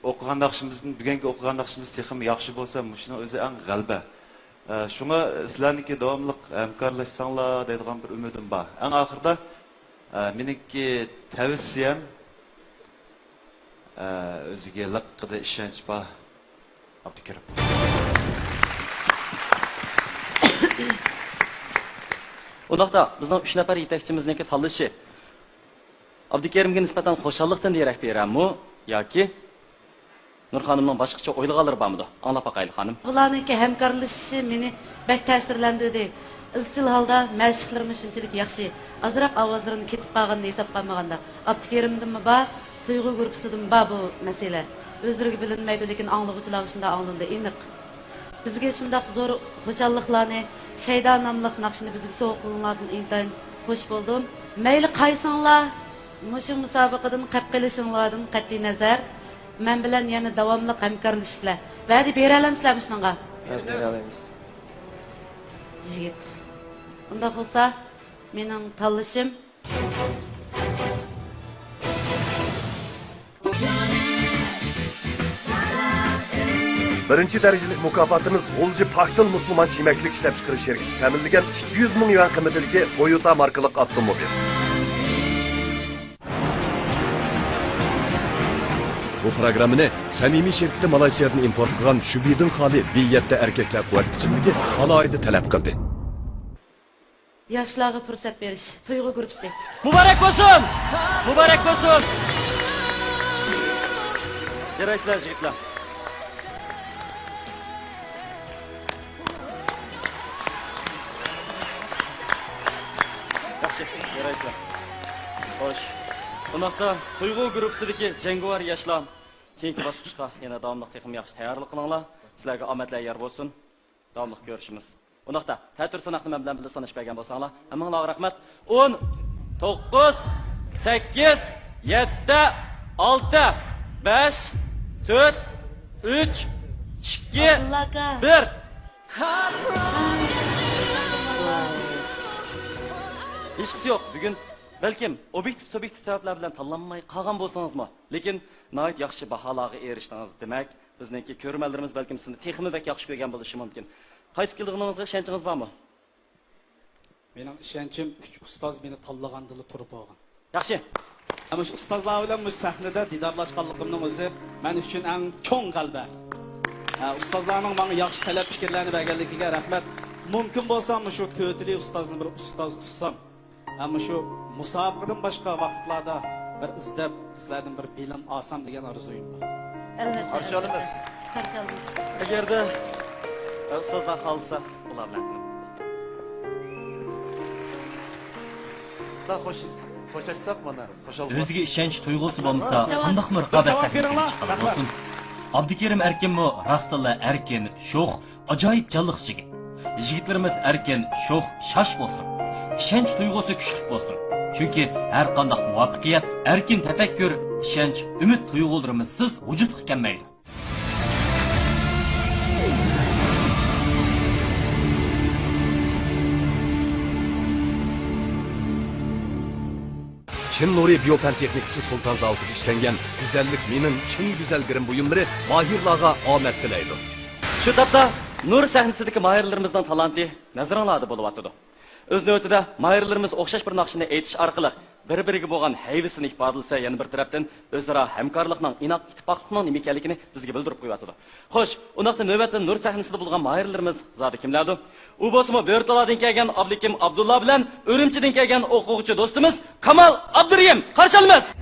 ئوقۇغان ناخشىمىزدىن بۈگۈنكى ئوقۇغان ناخشىمىز تېخىمۇ ياخشى بولسا، مۇشۇنىڭ ئۆزى ئەڭ غەلىبە. ئە، شۇڭا سىلەرنىڭكى داۋاملىق ھەمكارلاشساڭلار دەيدىغان بىر ئۈمىدىم بار. ئەڭ ئاخىرىدا، ئە، مېنىڭكى تەۋسىيەم، ئە، ئۆزىگە لىققىدە ئىشەنچ بار، ئابدۇكېرىم. ئۇنداقتا بىزنىڭ ئۈچ نەپەر يېتەكچىمىزنىڭكى تاللىشى ئابدۇكېرىمگە نىسبەتەن خۇشاللىقتىن دېرەك بېرەمۇ ياكى نۇر خانىمنىڭ باشقىچە ئويلىغانلىرى بارمىدۇ؟ ئاڭلاپ باقايلى، خانىم. بۇلارنىڭكى ھەمكارلىشىشى مېنى بەك تەسىرلەندۈردى. ئىزچىل ھالدا مەشىقلىرىمۇ شۇنچىلىك ياخشى. ئازراق ئاۋازلىرىنى كېتىپ قالغىنىنى ھېسابقا ئالمىغاندا، ئابدۇكېرىمدىنمۇ بار، تۇيغۇ گۇرۇپپىسىدىنمۇ بار بۇ مەسىلە. ئۆزلىرىگە بىلىنمەيدۇ، لېكىن ئاڭلىغۇچىلارغا شۇنداق ئاڭلىنىدۇ، ئېنىق. بىزگە شۇنداق زور خۇشاللىقلارنى، شەيدا ناملىق ناخشىنى بىزگە سوۋغا قىلغىنىڭلاردىن ئىنتايىن خوش بولدۇم. مەيلى قايسىڭلار مۇشۇ مۇسابىقىدىن قېلىپ قېلىشىڭلاردىن قەتئىينەزەر، مەن بىلەن يەنە داۋاملىق ھەمكارلىشىسىلەر. ۋەدە بېرەلەمسىلەر مۇشۇنىڭغا؟ ۋەدە بېرەلەيمىز. يىگىت. ئۇنداق بولسا، مېنىڭ تاللىشىم. بىرىنچى دەرىجىلىك مۇكاپاتىمىز غۇلجا پاكتىل مۇسۇلمانچە يېمەكلىك ئىشلەپچىقىرىش شىركىتى تەمىنلىگەن ئىككى يۈز مىڭ يۈەن قىممىتىدىكى تويوتا ماركىلىق ئاپتوموبىل. بۇ پروگراممىنى سەمىمىي شىركىتى مالايسىيادىن ئىمپورت قىلغان شۈبھىدىن خالىي ۋى يەتتە ئەركەكلەر قۇۋۋەت ئىچىملىكى ئالاھىدە تەلەپ قىلدى. ياشلارغا پۇرسەت بېرىش، تۇيغۇ گۇرۇپپىسى. مۇبارەك بولسۇن! مۇبارەك بولسۇن! يارايسىلەر، يىگىتلەر. ياخشى، يارايسىلەر. خوش. ئۇنداقتا تۇيغۇ گۇرۇپپىسىدىكى جەڭگىۋار ياشلار، كېيىنكى باسقۇچقا يەنە داۋاملىق تېخىمۇ ياخشى تەييارلىق قىلىڭلار. سىلەرگە ئامەتلەر يار بولسۇن. داۋاملىق كۆرۈشىمىز. ئۇنداقتا، تەتۈر ساناقنى مەن بىلەن بىللە سانىشىپ بەرگەن بولساڭلار، ھەممىڭلارغا رەھمەت. ئون، توققۇز، سەككىز، يەتتە، ئالتە، بەش، تۆت، ئۈچ، ئىككى، ئابدۇللا ئاكا. بىر. ھېچقىسى يوق. بۈگۈن بەلكىم ئوبيېكتىپ سۇبيېكتىپ سەۋەبلەر بىلەن تاللانماي قالغان بولسىڭىزمۇ، لېكىن ناھايىتى ياخشى باھالارغا ئېرىشتىڭىز. دېمەك، بىزنىڭكى كۆرۈرمەنلىرىمىز بەلكىم سىزنى تېخىمۇ بەك ياخشى كۆرگەن بولۇشى مۇمكىن. قايتىپ كېلىدىغىنىڭىزغا ئىشەنچىڭىز بارمۇ؟ مېنىڭ ئىشەنچىم ئۈچ ئۇستاز مېنى تاللىغاندىلا تۇرۇپ بولغان. ياخشى. مۇشۇ ئۇستازلار بىلەن مۇشۇ سەھنىدە دىدارلاشقانلىقىمنىڭ ئۆزى مەن ئۈچۈن ئەڭ چوڭ غەلىبە. ھە، ئۇستازلارنىڭ ماڭا ياخشى تەلەپ پىكىرلەرنى بەرگەنلىكىگە رەھمەت. مۇمكىن بولسا مۇشۇ تۆتىلى ئۇستازنى بىر ئۇستاز تۇتسام. ھە، مۇشۇ مۇسابىقىدىن باشقا ۋاقىتلاردا بىر ئىزدەپ، سىلەردىن بىر بىلىم ئالسام دېگەن ئارزۇيۇم بار. ئەلۋەتتە. قارشى ئالىمىز. قارشى ئالىمىز. ئەگەردە ئۇستازلار خالىسا، ئۇلار بىلەن. خوش-، خوشلاشساق مانا، خوشال. ئۆزىگە ئىشەنچ تۇيغۇسى بولمىسا، قانداقمۇ رىقابەت سەھنىسىگە چىققىلى بولسۇن؟ ئابدۇكېرىم ئەركىنمۇ راستتىنلا ئەركىن، شوخ، ئاجايىپ جانلىق يىگىت. يىگىتلىرىمىز ئەركىن، شوخ، شاش بولسۇن. ئىشەنچ تۇيغۇسى كۈچلۈك بولسۇن. چۈنكى ھەر قانداق مۇۋەپپەقىيەت، ئەركىن تەپەككۇر، ئىشەنچ، ئۈمىد تۇيغۇلىرىمىزسىز ۋۇجۇدقا كەلمەيدۇ. چىن نۇرى بىيو پەن تېخنىكىسى سۇلتان زاۋۇتىدا ئىشلەنگەن گۈزەللىك مېنىڭ چىن گۈزەل گىرىم بۇيۇملىرى ماھىرلارغا ئامەت تىلەيدۇ. شۇ تاپتا نۇر سەھنىسىدىكى ماھىرلىرىمىزنىڭ تالانتى نەزىرىڭلاردا بولۇۋاتىدۇ. ئۆز نۆۋىتىدە ماھىرلىرىمىز ئوخشاش بىر ناخشىنى ئېيتىش ئارقىلىق بىر-بىرىگە بولغان ھەيۋىسىنى ئىپادىلىسە، يەنە بىر تەرەپتىن ئۆزئارا ھەمكارلىقنىڭ، ئىناق ئىتتىپاقلىقنىڭ نېمە ئىكەنلىكىنى بىزگە بىلدۈرۈپ قويۇۋاتىدۇ. خوش، ئۇنداقتا نۆۋەتتە نۇر سەھنىسىدە بولغان ماھىرلىرىمىز زادى كىملەردۇ؟ ئۇ بولسىمۇ بۆرتالادىن كەلگەن ئابلىكىم ئابدۇللا بىلەن ئۈرۈمچىدىن كەلگەن ئوقۇغۇچى دوستىمىز كامال ئابدۇرېھىم. قارشى ئالىمىز!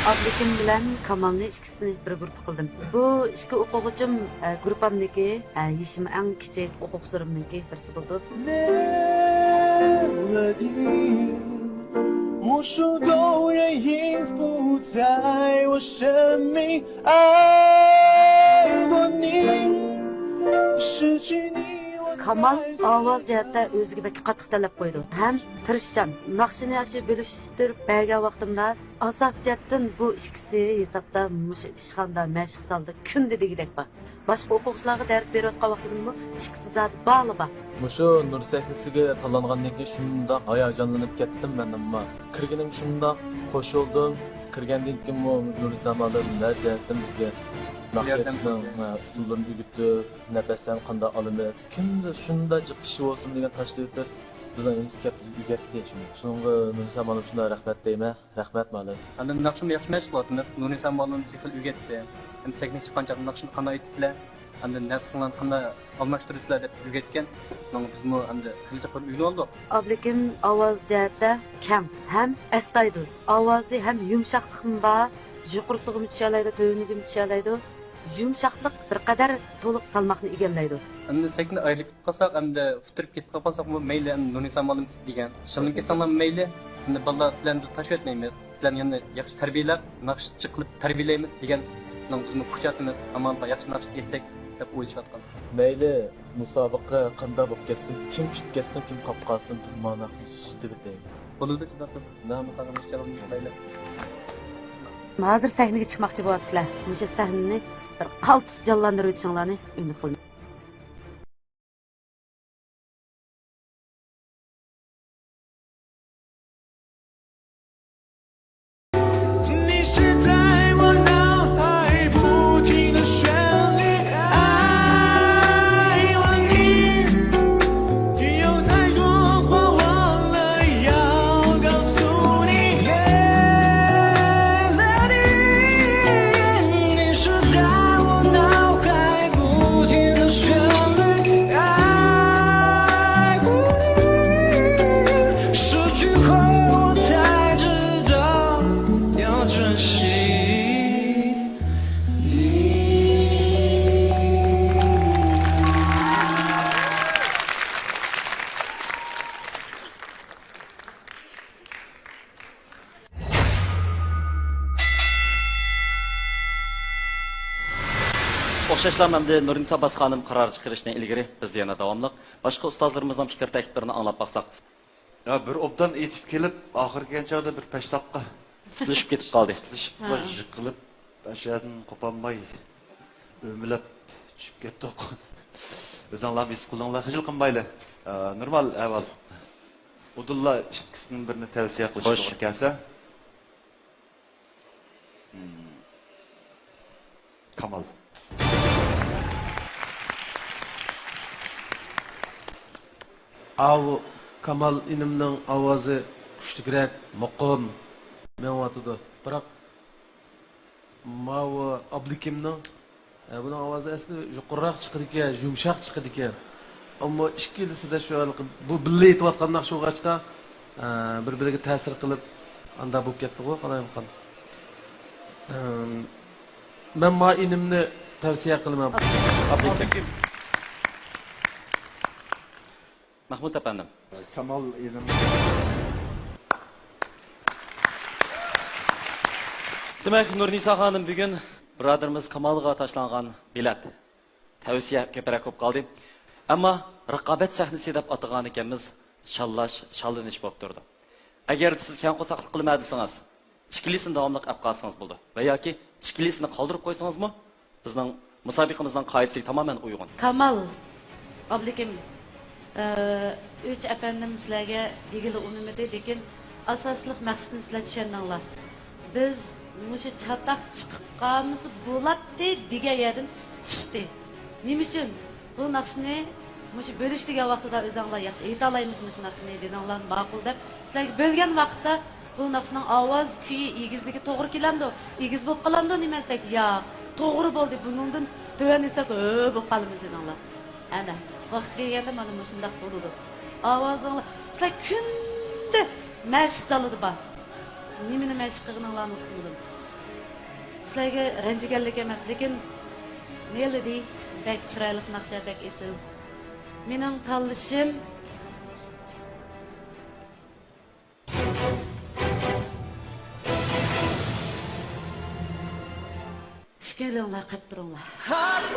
ئابلىكىم بىلەن كامالنى ئىككىسىنى بىر گۇرۇپپا قىلدىم. بۇ ئىككى ئوقۇغۇچىم، ئە، گۇرۇپپامدىكى، ئە، يېشىمۇ ئەڭ كىچىك ئوقۇغۇچىلىرىمنىڭكى بىرسى بولىدۇ. 失去你 كامال ئاۋاز جەھەتتە ئۆزىگە بەك قاتتىق تەلەپ قويىدۇ ھەم تىرىشچان. ناخشىنى ياخشى بۆلۈشتۈرۈپ بەرگەن ۋاقتىمدا ئاساسىي جەھەتتىن بۇ ئىككىسى ھېسابتا مۇشۇ ئىشخانىدا مەشىق زالدا كۈندە دېگۈدەك بار. باشقا ئوقۇغۇچىلارغا دەرس بېرىۋاتقان ۋاقتىدىمۇ ئىككىسى زادى بارلا بار. مۇشۇ نۇر سەھنىسىگە تاللانغاندىن كېيىن شۇنداق ھاياجانلىنىپ كەتتىم مەن، ئەمما كىرگىنىمگە شۇنداق خوش بولدۇم. كىرگەندىن كېيىنمۇ نۇرنىسا مالىم ھەر جەھەتتىن بىزگە ناخشا ياردەم ئېيتىشنىڭ، قىلدى. ئە، ئۇسۇللىرىنى ئۆگىتىپ، نەپەسلەرنى قانداق ئالىمىز، كۈندە شۇنداق جىق ئىش بولسۇن دېگەن تاشلاۋېتىپ، بىزنىڭ ئۆيىمىزگە كەپ بىزگە ئۆگەتتى شۇنى. شۇنىڭغا نۇرنىسا مالىم شۇنداق رەھمەت دەيمەن. رەھمەت مالىم. ئاندىن ناخشىمۇ ياخشى مەشىق قىلىۋاتىمىز. نۇرنىسا مالىم بىزگە خېلى ئۆگەتتى. ئەمدى سەھنىگە چىققان چاغدا ناخشىنى قانداق ئېيتىسىلەر، ئاندىن نەپىسىڭلارنى قانداق ئالماشتۇرىسىلەر دەپ ئۆگەتكەن. شۇنىڭغا بىزمۇ ئەمدى خېلى جىق بولۇپ ئۆگىنىپ ئالدۇق. ئابلىكىم ئاۋاز جەھەتتە كەڭ ھەم ئەستايىدىل. ئاۋازى ھەم يۇمشاقلىقىمۇ بار. يۇقىرىسىغىمۇ چۈشەلەيدۇ، تۆۋىنىگىمۇ چۈشەلەيدۇ. يۇمشاقلىق بىر قەدەر تولۇق سالماقنى ئىگىلەيدۇ. ئەمدى سەھنىدىن ئايرىلىپ قالساق، ئەمدى ئۇتتۇرۇپ كېتىپ قالساقمۇ مەيلى، ئەمدى نۇرنىسا مالىم دېگەن. شۇنىڭدىن كېيىن ساڭلارمۇ مەيلى، ئەمدى بالىلار سىلەرنى تاشلىۋەتمەيمىز. سىلەرنى يەنە ياخشى تەربىيەلەپ، ناخشىچى قىلىپ تەربىيەلەيمىز دېگەن، بىزمۇ كۈچەيتىمىز، ئامانغا ياخشى ناخشا ئېيتساك دەپ ئويلىشىۋاتقان. مەيلى، مۇسابىقە قانداق بولۇپ كەتسۇن، كىم چۈشۈپ كەتسۇن، كىم قاپقا قالسۇن، بىز مانا يېتىۋېتەيلى. بولىدۇ، چىداپ تۇر. نامى قالغان ئىش جاۋابىمىز مەيلى. ھازىر سەھنىگە چىقماقچى بولۇۋاتىسىلەر. مۇشۇ سەھنىنى بىر قالتىس جانلاندۇرۇۋېتىشىڭلارنى ئۈمىد قىلىمەن. ئوخشاشلا ئەمدى نۇرنىسا ئابباس خانىم قارار چىقىرىشتىن ئىلگىرى، بىز يەنە داۋاملىق باشقا ئۇستازلىرىمىزنىڭ پىكىر تەكلىپلىرىنى ئاڭلاپ باقساق. يا، بىر ئوبدان ئېيتىپ كېلىپ، ئاخىرى كەلگەن چاغدا بىر پەشتاپقا تۇتىشىپ كېتىپ قالدى. تۇتىشىپلا ھە. يىقىلىپ، ئاشۇ يەردىن قوپالماي، ئۆمىلەپ چۈشۈپ كەتتۇق. ئۆزۈڭلارمۇ ھېس قىلدىڭلار، خىجىل قىلمايلى. ئە، نورمال ئەھۋال. ئۇدۇللا ئىككىسىدىن بىرىنى تەۋسىيە قىلىش خوش. توغرا كەلسە. كامال. ئاۋۇ كامال ئىنىمنىڭ ئاۋازى كۈچلۈكرەك، مۇقىم مېڭىۋاتىدۇ. بىراق ماۋۇ ئابلىكىمنىڭ، ئە، بۇنىڭ ئاۋازى ئەسلى يۇقىرىراق چىقىدىكەن، يۇمشاق چىقىدىكەن. ئەمما ئىككىلىسىدە شۇ ھېلىقى بۇ بىللە ئېيتىۋاتقان ناخشا بولغاچقا، ئە، بىر-بىرىگە تەسىر قىلىپ، ئاندا بولۇپ كەتتىغۇ، قالايمىقان. ئەم، مەن ما ئىنىمنى تەۋسىيە قىلىمەن. ئابلىكىم. مەھمۇد ئەپەندىم. كامال ئىنىم. دېمەك، نۇرنىسا خانىم بۈگۈن بۇرادىرىمىز كامالغا تاشلانغان بېلەت، تەۋسىيە كۆپرەك بولۇپ قالدى. ئەمما رىقابەت سەھنىسى دەپ ئاتىغان ئىكەنمىز، شاللاش، شاللىنىش بولۇپ تۇرىدۇ. ئەگەر سىز كەڭ قورساقلىق قىلىمەن دېسىڭىز، ئىككىلىسىنى داۋاملىق ئەپ قالسىڭىز بولىدۇ. ۋە ياكى ئىككىلىسىنى قالدۇرۇپ قويسىڭىزمۇ، بىزنىڭ مۇسابىقىمىزنىڭ قائىدىسىگە تامامەن ئۇيغۇن. كامال، ئابلىكىم، ئە، ئۈچ ئەپەندىم سىلەرگە دېگىلى ئۇنىمىدى، لېكىن ئاساسلىق مەقسىتىنى سىلەر چۈشەندىڭلار. بىز مۇشۇ چاتاق چىقىپ قالمىسا بولاتتى دېگەن يەردىن چىقتى. نېمە ئۈچۈن؟ بۇ ناخشىنى مۇشۇ بۆلۈش دېگەن ۋاقتىدا ئۆزۈڭلار ياخشى ئېيتالايمىز مۇشۇ ناخشىنى دېدىڭلار، ماقۇل دەپ سىلەرگە بۆلگەن ۋاقىتتا بۇ ناخشىنىڭ ئاۋاز كۈيى ئېگىزلىكى توغرا كېلەمدۇ؟ ئېگىز بولۇپ قالامدۇ نېمە دېسەك، ياق، توغرا بولدى، بۇنىڭدىن تۆۋەن دېسەك، ھۆ بولۇپ قالىمىز دېدىڭلار. ئەنە، ۋاقتى كەلگەندە مانا مۇشۇنداق بولىدۇ. ئاۋازىڭلار، سىلەر كۈندە مەشىق زالىدا بار. نېمىنى مەشىق قىلغىنىڭلارنى ئۇقمىدىم. سىلەرگە رەنجىگەنلىك ئەمەس، لېكىن مېلودى بەك چىرايلىق ناخشا، بەك ئېسىل. مېنىڭ تاللىشىم ئىككىلىڭلار قەپ تۇرۇڭلار. قېنى.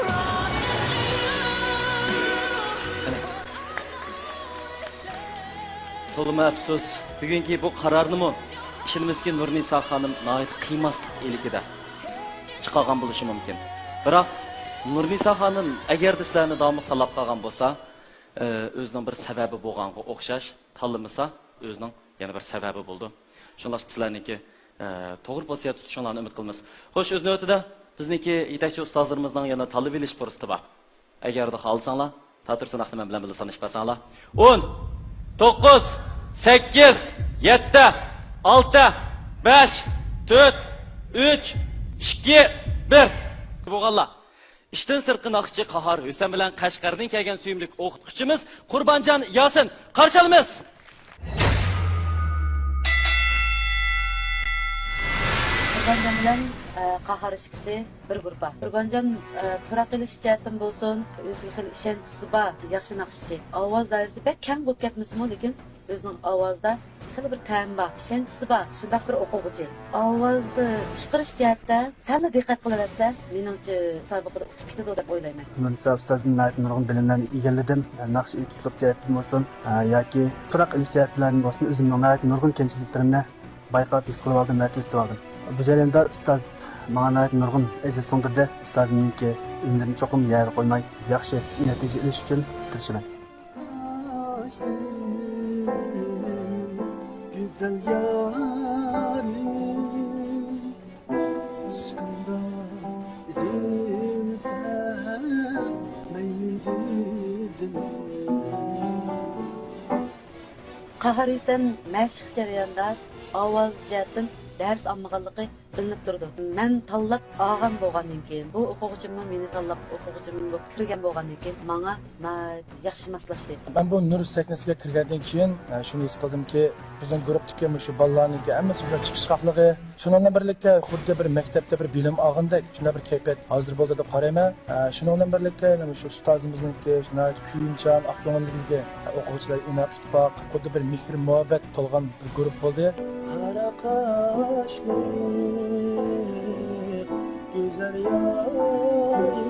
تولىمۇ ئەپسۇس، بۈگۈنكى بۇ قارارنىمۇ، ئىشىنىمىزكى، نۇرنىسا خانىم ناھايىتى قىيماسلىق ئىلكىدە چىقارغان بولۇشى مۇمكىن. بىراق، نۇرنىسا خانىم ئەگەردە سىلەرنى داۋاملىق تاللاپ قالغان بولسا، ئۆزىنىڭ بىر سەۋەبى بولغانغا ئوخشاش، تاللىمىسا، ئۆزىنىڭ يەنە بىر سەۋەبى بولىدۇ. شۇڭلاشقا سىلەرنىڭكى، ئە، توغرا پوزىتسىيە تۇتۇشۇڭلارنى ئۈمىد قىلىمىز. خوش، ئۆز نۆۋىتىدە بىزنىڭكى يېتەكچى ئۇستازلىرىمىزنىڭ يەنە تاللىۋېلىش پۇرسىتى بار. ئەگەردە خالىساڭلار، تاتۇرسۇن ئەخنىمەن بىلەن بىللە سانىشىپ بەرسەڭلار. ئون، توققۇز، سەككىز، يەتتە، ئالتە، بەش، تۆت، ئۈچ، ئىككى، بىر. بولغانلار. ئىشتىن سىرتقى ناخشىچى قاھار ھۈسەن بىلەن قەشقەردىن كەلگەن سۆيۈملۈك ئوقۇتقۇچىمىز قۇربانجان ياسىن. قارشى ئالىمىز! قۇربانجان بىلەن، ئە، قاھار ئىككىسى بىر گۇرۇپپا. قۇربانجان، ئە، پۇراق ئېلىش جەھەتتىن بولسۇن، ئۆزىگە خېلى ئىشەنچىسى بار، ياخشى ناخشىچى. ئاۋاز دائىرىسى بەك كەڭ بولۇپ كەتمىسىمۇ، لېكىن ئۆزىنىڭ ئاۋازىدا خېلى بىر تەمى بار، ئىشەنچىسى بار، شۇنداق بىر ئوقۇغۇچى. ئاۋاز چىقىرىش جەھەتتە سەللا دىققەت قىلىۋەتسە، مېنىڭچە، مۇسابىقىدە ئۇتۇپ كېتىدۇ دەپ ئويلايمەن. مۇنىسا ئۇستازدىن ناھايىتى نۇرغۇن بىلىملەرنى ئىگىلىدىم. ناخشا ئېيتىش ئۇسلۇب جەھەتتىن بولسۇن، ياكى پۇراق ئېلىش جەھەتلەردىن بولسۇن، ئۆزۈمنىڭ ناھايىتى نۇرغۇن كەمچىلىكلىرىمنى بايقاپ ھېس قىلىۋالدىم ۋە تۈزىتىۋالدىم. بۇ جەرياندا ئۇستاز ماڭا ناھايىتى نۇرغۇن ئەجىر سىڭدۈردى. ئۇستازىمنىڭكى ئۈنۈملىرىنى چوقۇم يەردە قويماي، ياخشى نەتىجە ئېلىش ئۈچۈن تىرىشىمەن. گۈزەل يارىم، ئىشقىڭدا ئېزىلسەم مەيلى دىلىم. قاھار ھۈسەن مەشىق جەريانىدا ئاۋاز جەھەتتىن دەرس ئالمىغانلىقى بىلىنىپ تۇرىدۇ. مەن تاللاپ ئالغان بولغاندىن كېيىن، بۇ ئوقۇغۇچىممۇ مېنى تاللاپ، ئوقۇغۇچىم بولۇپ كىرگەن بولغاندىن كېيىن، ماڭا ناھايىتى ياخشى ماسلاشتى. مەن بۇ نۇر سەھنىسىگە كىرگەندىن كېيىن، ئە، شۇنى ھېس قىلدىمكى، بىزنىڭ گۇرۇپپىدىكى مۇشۇ بالىلارنىڭكى ھەممىسى شۇنداق چىقىشقاقلىقى، شۇنىڭ بىلەن بىرلىكتە خۇددى بىر مەكتەپتە بىر بىلىم ئالغاندەك شۇنداق بىر كەيپىيات ھازىر بولدى دەپ قارايمەن. ئە، شۇنىڭ بىلەن بىرلىكتە يەنە مۇشۇ ئۇستازىمىزنىڭكى ناھايىتى كۆيۈمچان، ئاق كۆڭۈللۈكلۈكى، ئوقۇغۇچىلار ئىناق، ئىتتىپاق، خۇددى بىر مېھىر-مۇھەببەت تولغان بىر گۇرۇپپا بولدى. قارا قاشلىق گۈزەل يارىم.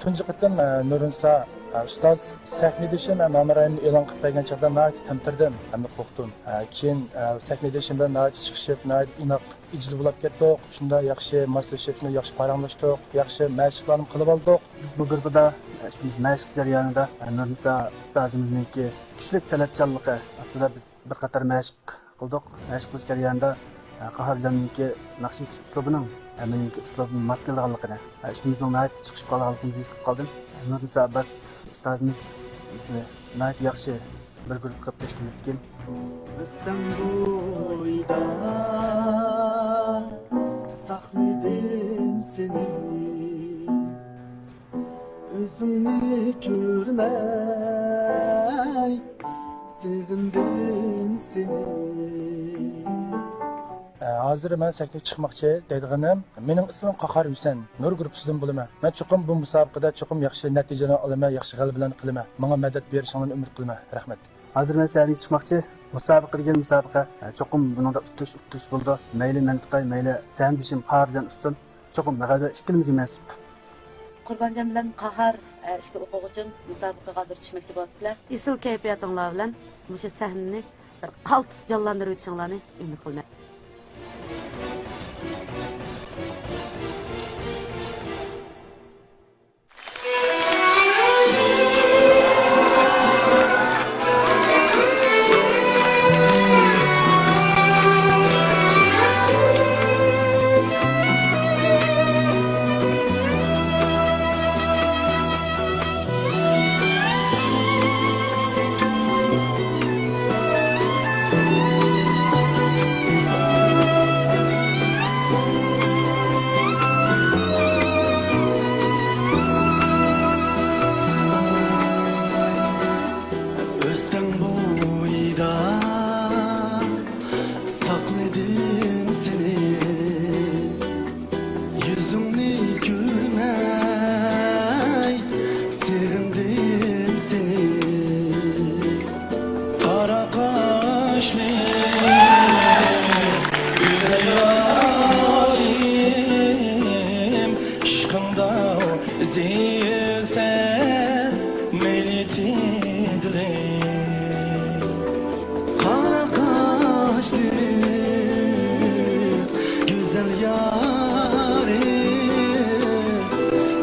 تۇنجى قېتىم، ئە، نۇرنىسا، ئە، ئۇستاز سەھنىدىشىم ھەم ھامراھىمنى ئېلان قىلىپ بەرگەن چاغدا ناھايىتى تەمتىردىم ھەمدە قورقتۇم. ئە، كېيىن، ئە، سەھنىدىشىم بىلەن ناھايىتى چىقىشىپ، ناھايىتى ئىناق، ئىجىل بولاپ كەتتۇق. شۇنداق ياخشى ماسلىشىپ، شۇنداق ياخشى پاراڭلاشتۇق، ياخشى مەشىقلەرنى قىلىپ ئالدۇق. بىز بۇ گۇرۇپپىدا ئىككىمىز مەشىق جەريانىدا نۇرنىسا ئۇستازىمىزنىڭكى كۈچلۈك تەلەپچانلىقى ئاستىدا بىز بىر قاتار مەشىق قىلدۇق. مەشىق قىلىش جەريانىدا قاھار بىلەننىڭكى ناخشا ئېيتىش ئۇسلۇبىنىڭ مېنىڭكى ئۇسلۇبىمغا ماس كېلىدىغانلىقىنى، ئىككىمىزنىڭ ناھايىتى چىقىشىپ قالىدىغانلىقىمىزنى ھېس قىلىپ قالدىم. نۇرنىسا ئابباس ئۇستازىمىز بىزنى ناھايىتى ياخشى بىر گۇرۇپپا قىلىپ تەشكىل ئەتكەن. ئۆستەڭ بويىدا ساقلىدىم سېنى، ئۆزۈڭنى كۆرمەي سېغىندىم سېنى. ھازىر مەن سەھنىگە چىقماقچى دەيدىغىنىم، مېنىڭ ئىسمىم قاھار ھۈسەن، نۇر گۇرۇپپىسىدىن بولىمەن. مەن چوقۇم بۇ مۇسابىقىدە چوقۇم ياخشى نەتىجىلەرنى ئالىمەن، ياخشى غەلىبىلەرنى قىلىمەن. ماڭا مەدەت بېرىشىڭلارنى ئۈمىد قىلىمەن. رەھمەت. ھازىر مەن سەھنىگە چىقماقچى. مۇسابىقە دېگەن مۇسابىقە. چوقۇم بۇنىڭدا ئۇتۇش، ئۇتۇش بولىدۇ. مەيلى مەن ئۇتاي، مەيلى سەھنىدىشىم قاھار بىلەن ئۇتسۇن. چوقۇم غەلىبە ئىككىمىزگە مەنسۇپ. قۇربانجان بىلەن قاھار، ئە، ئىككى ئوقۇغۇچىم، مۇسابىقىگە ھازىر چۈشمەكچى بولۇپسىلەر. ئېسىل كەيپىياتىڭلار بىلەن مۇشۇ سەھنىنى بىر قالتىس جانلاندۇرۇۋېتىشىڭلارنى ئۈمىد قىلىمەن. ئۆستەڭ بويىدا ساقلىدىم سېنى، يۈزۈڭنى كۆرمەي سېغىندىم سېنى. قارا قاشلىق گۈزەل يارىم، ئىشقىڭدا ئېزىلسە مەيلى دىلىم. قارا قاشلىق گۈزەل يارىم،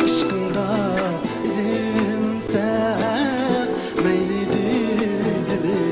ئىشقىڭدا ئېزىلسە مەيلى دىلىم.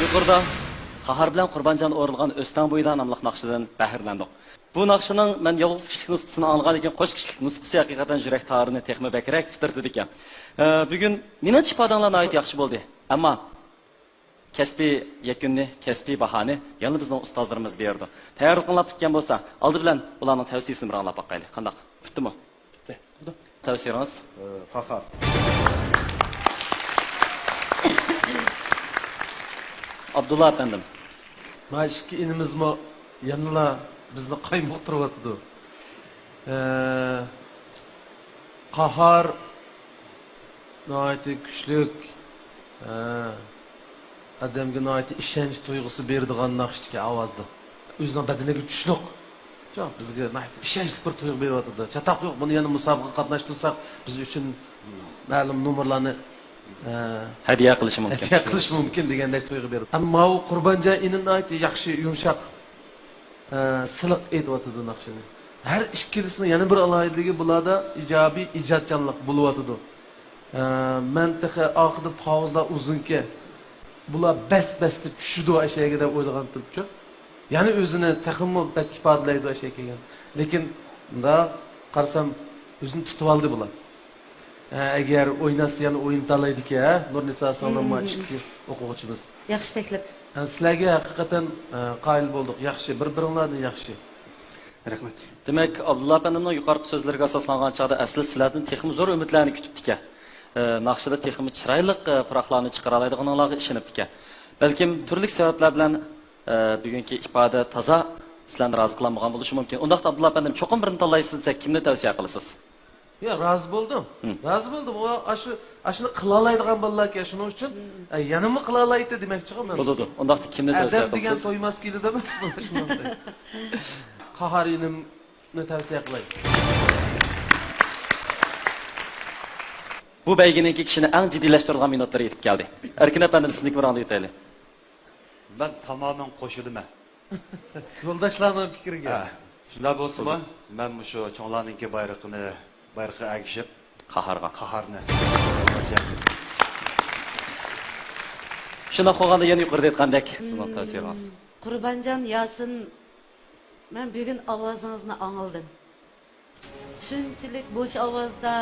يۇقىرىدا قاھار بىلەن قۇربانجان ئورۇنلىغان ئۆستەڭ بويىدا ناملىق ناخشىدىن بەھرىلەندۇق. بۇ ناخشىنىڭ مەن يالغۇز كىشىلىك نۇسخىسىنى ئاڭلىغاندىن كېيىن، قوش كىشىلىك نۇسخىسى ھەقىقەتەن يۈرەك تارىنى تېخىمۇ بەكرەك تىترىتىدىكەن. ئە، بۈگۈن مېنىڭچە ئىپادەڭلار ناھايىتى ياخشى بولدى. ئەمما كەسپىي يەكۈننى، كەسپىي باھانى يەنە بىزنىڭ ئۇستازلىرىمىز بېرىدۇ. تەييارلىقىڭلار پۈتكەن بولسا، ئالدى بىلەن ئۇلارنىڭ تەۋسىيىسىنى بىر ئاڭلاپ باقايلى. قانداق؟ پۈتتىمۇ؟ پۈتتى. بولدى. تەۋسىيىڭىز؟ ئى، قاھار. ئابدۇللا ئەپەندىم. مانا ئىككى ئىنىمىزمۇ يەنىلا بىزنى قايمۇقتۇرۇۋاتىدۇ. ئى، قاھار ناھايىتى كۈچلۈك، ئە، ئادەمگە ناھايىتى ئىشەنچ تۇيغۇسى بېرىدىغان ناخشىدىكى ئاۋازدا. ئۆزىنىڭ بەدىنىگە چۈشلۈق. شۇ بىزگە ناھايىتى ئىشەنچلىك بىر تۇيغۇ بېرىۋاتىدۇ. چاتاق يوق، بۇنى يەنە مۇسابىقىگە قاتناشتۇرساق، بىز ئۈچۈن مەلۇم نومۇرلارنى، ئە، ھەدىيە قىلىشى مۇمكىن. ھەدىيە قىلىشى مۇمكىن دېگەندەك تۇيغۇ بېرىدۇ. ئەمما ماۋۇ قۇربانجان ئىنىم ناھايىتى ياخشى، يۇمشاق، ئە، سىلىق ئېيتىۋاتىدۇ ناخشىنى. ھەر ئىككىلىسىنىڭ يەنە بىر ئالاھىدىلىكى بۇلاردا ئىجابىي ئىجادچانلىق بولۇۋاتىدۇ. ئە، مەن تېخى ئاخىرىدا پاۋۇزلار ئۇزۇنكەن، بۇلار بەس-بەستە چۈشىدۇ ئەشەگە دەپ ئويلىغانتىمچۇ. يەنە ئۆزىنى تېخىمۇ بەك ئىپادىلەيدۇ ئەشەگە كەلگەن. لېكىن مۇنداق قارىسام، ئۆزىنى تۇتۇۋالدى بۇلار. ھە، ئەگەر ئويناتسا يەنە ئوينىتالايدىكەن، ھە؟ نۇرنىسا سىڭلىممۇ، مم، ئىككى ئوقۇغۇچىمىز. ياخشى تەكلىپ. ھە، سىلەرگە ھەقىقەتەن، ھە، قايىل بولدۇق. ياخشى، بىر-بىرىڭلاردىن ياخشى. رەھمەت. دېمەك، ئابدۇللا ئەپەندىمنىڭ يۇقىرىقى سۆزلىرىگە ئاساسلانغان چاغدا، ئەسلى سىلەردىن تېخىمۇ زور ئۈمىدلەرنى كۈتۈپتىكەن. ئە، ناخشىدا تېخىمۇ چىرايلىق، ئە، پۇراقلارنى چىقىرالايدىغانلىقىغا ئىشىنىپتىكەن. بەلكىم تۈرلۈك سەۋەبلەر بىلەن، ئە، بۈگۈنكى ئىپادە تازا سىلەرنى رازى قىلالمىغان بولۇشى مۇمكىن. ئۇنداقتا، ئابدۇللا ئەپەندىم، چوقۇم بىرنى تاللايسىز دېسەك، كىمنى تەۋسىيە قىلىسىز؟ يا، رازى بولدۇم. ھىم. رازى بولدۇم. ئۇ ئاشۇ، ئاشۇنى قىلالايدىغان بالىلاركەن، شۇنىڭ ئۈچۈن، ئە، يەنىمۇ قىلالايتتى دېمەكچىغۇ مەن. بولىدۇ. ئۇنداقتا كىمنى تەۋسىيە قىلىسىز؟ ئادەم دېگەن تويماس كېلىدۇ ئەمەسمۇ شۇنداق. قاھار ئىنىمنى تەۋسىيە قىلاي. بۇ بەيگىنىڭكى كىشىنى ئەڭ جىددىيلەشتۈرىدىغان مىنۇتلىرى يېتىپ كەلدى. ئەركىن ئەپەندىم، سىزنىڭكى بىر ئاڭلىۋېتەيلى. مەن تامامەن قوشۇلىمەن. يولداشلارنىڭ پىكرىگە. ھە. شۇنداق بولسىمۇ، مەن مۇشۇ چوڭلارنىڭكى بايرىقىنى، بايرىقىغا ئەگىشىپ، قاھارغا. قاھارنى. شۇنداق بولغاندا يەنە يۇقىرىدا ئېيتقاندەك، سىزنىڭ تەۋسىيىڭىز. قۇربانجان ياسىن، مەن بۈگۈن ئاۋازىڭىزنى ئاڭلىدىم. شۇنچىلىك بوش ئاۋازدا،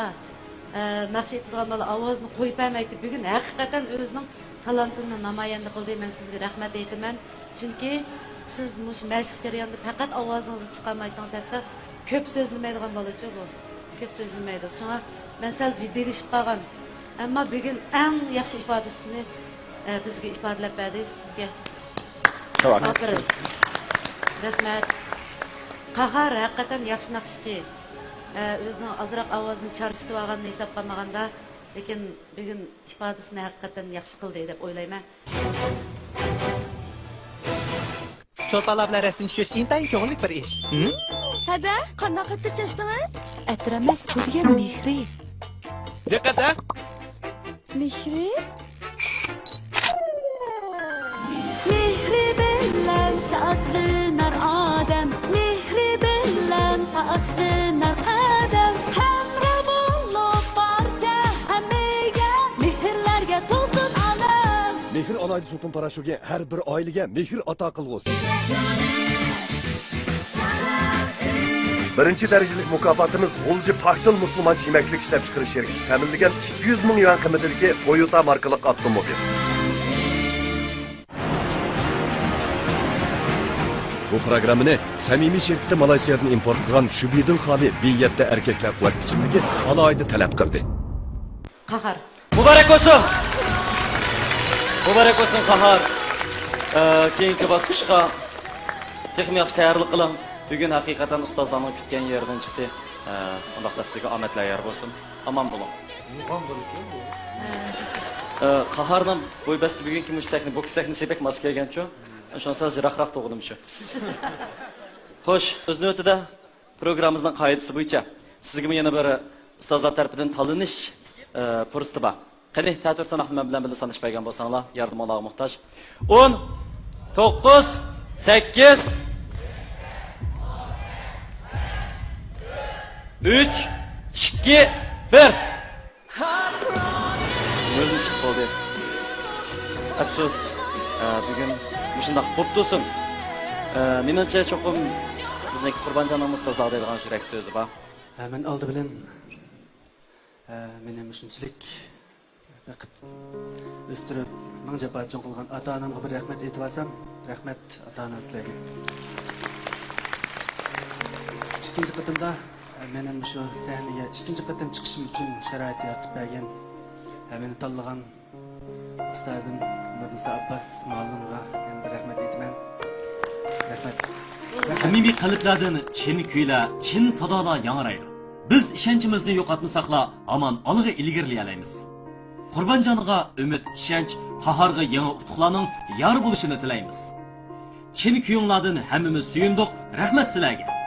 ئە، ناخشا ئېيتىدىغان بالا ئاۋازىنى قويۇپ بەرمەيتتى. بۈگۈن ھەقىقەتەن ئۆزىنىڭ تالانتىنى نامايەندە قىلدى. مەن سىزگە رەھمەت ئېيتىمەن. چۈنكى سىز مۇشۇ مەشىق جەريانىدا پەقەت ئاۋازىڭىزنى چىقارمايتتىڭىز. ھەتتا كۆپ سۆزلىمەيدىغان بالىچۇ بۇ. كۆپ سۆزلىمەيدۇ. شۇڭا مەن سەل جىددىيلىشىپ قالغان. ئەمما بۈگۈن ئەڭ ياخشى ئىپادىسىنى، ئە، بىزگە ئىپادىلەپ بەردى. سىزگە ئاپىرىن. رەھمەت. قاھار ھەقىقەتەن ياخشى ناخشىچى. ئە، ئۆزىنىڭ ئازراق ئاۋازىنى چارچىتىۋالغاننى ھېسابقا ئالمىغاندا، لېكىن بۈگۈن ئىپادىسىنى ھەقىقەتەن ياخشى قىلدى دەپ ئويلايمەن. چولپانلار بىلەن رەسىم چۈشۈرۈش ئىنتايىن كۆڭۈللۈك بىر ئىش. ھەدە، قانداق ئەتىر چاچتىڭىز؟ ئەتىر ئەمەس، بۇ دېگەن مېھرى. دىققەت ھە! مېھرى؟ مېھرى بىلەن شادلىنار ئادەم، مېھرى بىلەن پاكلىنار قەدەم، ھەمراھ بولۇپ بارچە ھەممىگە، مېھىرلەرگە توزۇن ئالەم. مېھىر ئالاھىدە سوپۇن پاراشوكى ھەر بىر ئائىلىگە مېھىر ئاتا قىلغۇسى. بىرىنچى دەرىجىلىك مۇكاپاتىمىز غۇلجا پاكتىل مۇسۇلمانچە يېمەكلىك ئىشلەپچىقىرىش شىركىتى تەمىنلىگەن ئىككى يۈز مىڭ يۈەن قىممىتىدىكى تويوتا ماركىلىق ئاپتوموبىل. بۇ پروگراممىنى سەمىمىي شىركىتى مالايسىيادىن ئىمپورت قىلغان شۈبھىدىن خالىي بى يەتتە ئەركەكلەر قۇۋۋەت ئىچىملىكى ئالاھىدە تەلەپ قىلدى. قاھار. مۇبارەك بولسۇن! مۇبارەك بولسۇن، قاھار! ئە، كېيىنكى باسقۇچقا تېخىمۇ ياخشى تەييارلىق قىلىڭ. بۈگۈن ھەقىقەتەن ئۇستازلارنىڭ كۈتكەن يېرىدىن چىقتى. ئە، ئۇنداقتا سىزگە ئامەتلەر يار بولسۇن. ئامان بولۇڭ. ئە، قاھارنىڭ بوي بەستى بۈگۈنكى مۇشۇ سەھنە، بۇ سەھنە سېپەك ماس كەلگەنچۇ؟ شۇڭا سەل يىراقراق تۇرغىنىمچۇ؟ خوش، ئۆز نۆۋىتىدە پروگراممىمىزنىڭ قائىدىسى بويىچە سىزگىمۇ يەنە بىر ئۇستازلار تەرىپىدىن تاللىنىش، ئە، پۇرسىتى بار. قېنى، تەتۈر ساناقنى مەن بىلەن بىللە سانىشىپ بەرگەن بولساڭلار، ياردىمىڭلارغا موھتاج. ئون، توققۇز، سەككىز، ئۈچ، ئىككى، بىر. نۆلدىن چىقىپ قالدى. ئەپسۇس. ئە، بۈگۈن مۇشۇنداق بوپ تۇرسۇن. ئە، مېنىڭچە چوقۇم بىزنىڭ قۇربانجاننىڭ ئۇستازلارغا دەيدىغان يۈرەك سۆزى بار. ئە، مەن ئالدى بىلەن، ئە، مېنى مۇشۇنچىلىك بېقىپ، ئۆستۈرۈپ، مىڭ جاپا چوڭ قىلغان ئاتا-ئانامغا بىر رەھمەت ئېيتىۋالسام، رەھمەت ئاتا-ئانا سىلەرگە. ئىككىنچى قېتىمدا، ئە، مېنى مۇشۇ سەھنىگە ئىككىنچى قېتىم چىقىشىم ئۈچۈن شارائىت يارىتىپ بەرگەن، ئە، مېنى تاللىغان ئۇستازىم نۇرنىسا ئابباس مۇئەللىمغا يەنە بىر رەھمەت ئېيتىمەن. رەھمەت. سەمىمىي قەلبلەردىن چىن كۈيلەر، چىن سادالار ياڭرايدۇ. بىز ئىشەنچىمىزنى يوقاتمىساقلا، ھامان ئالغا ئىلگىرىلىيەلەيمىز. قۇربانجانغا ئۈمىد، ئىشەنچ، قاھارغا يېڭى ئۇتۇقلارنىڭ يار بولۇشىنى تىلەيمىز. چىن كۈيۈڭلاردىن ھەممىمىز سۆيۈندۇق. رەھمەت سىلەرگە.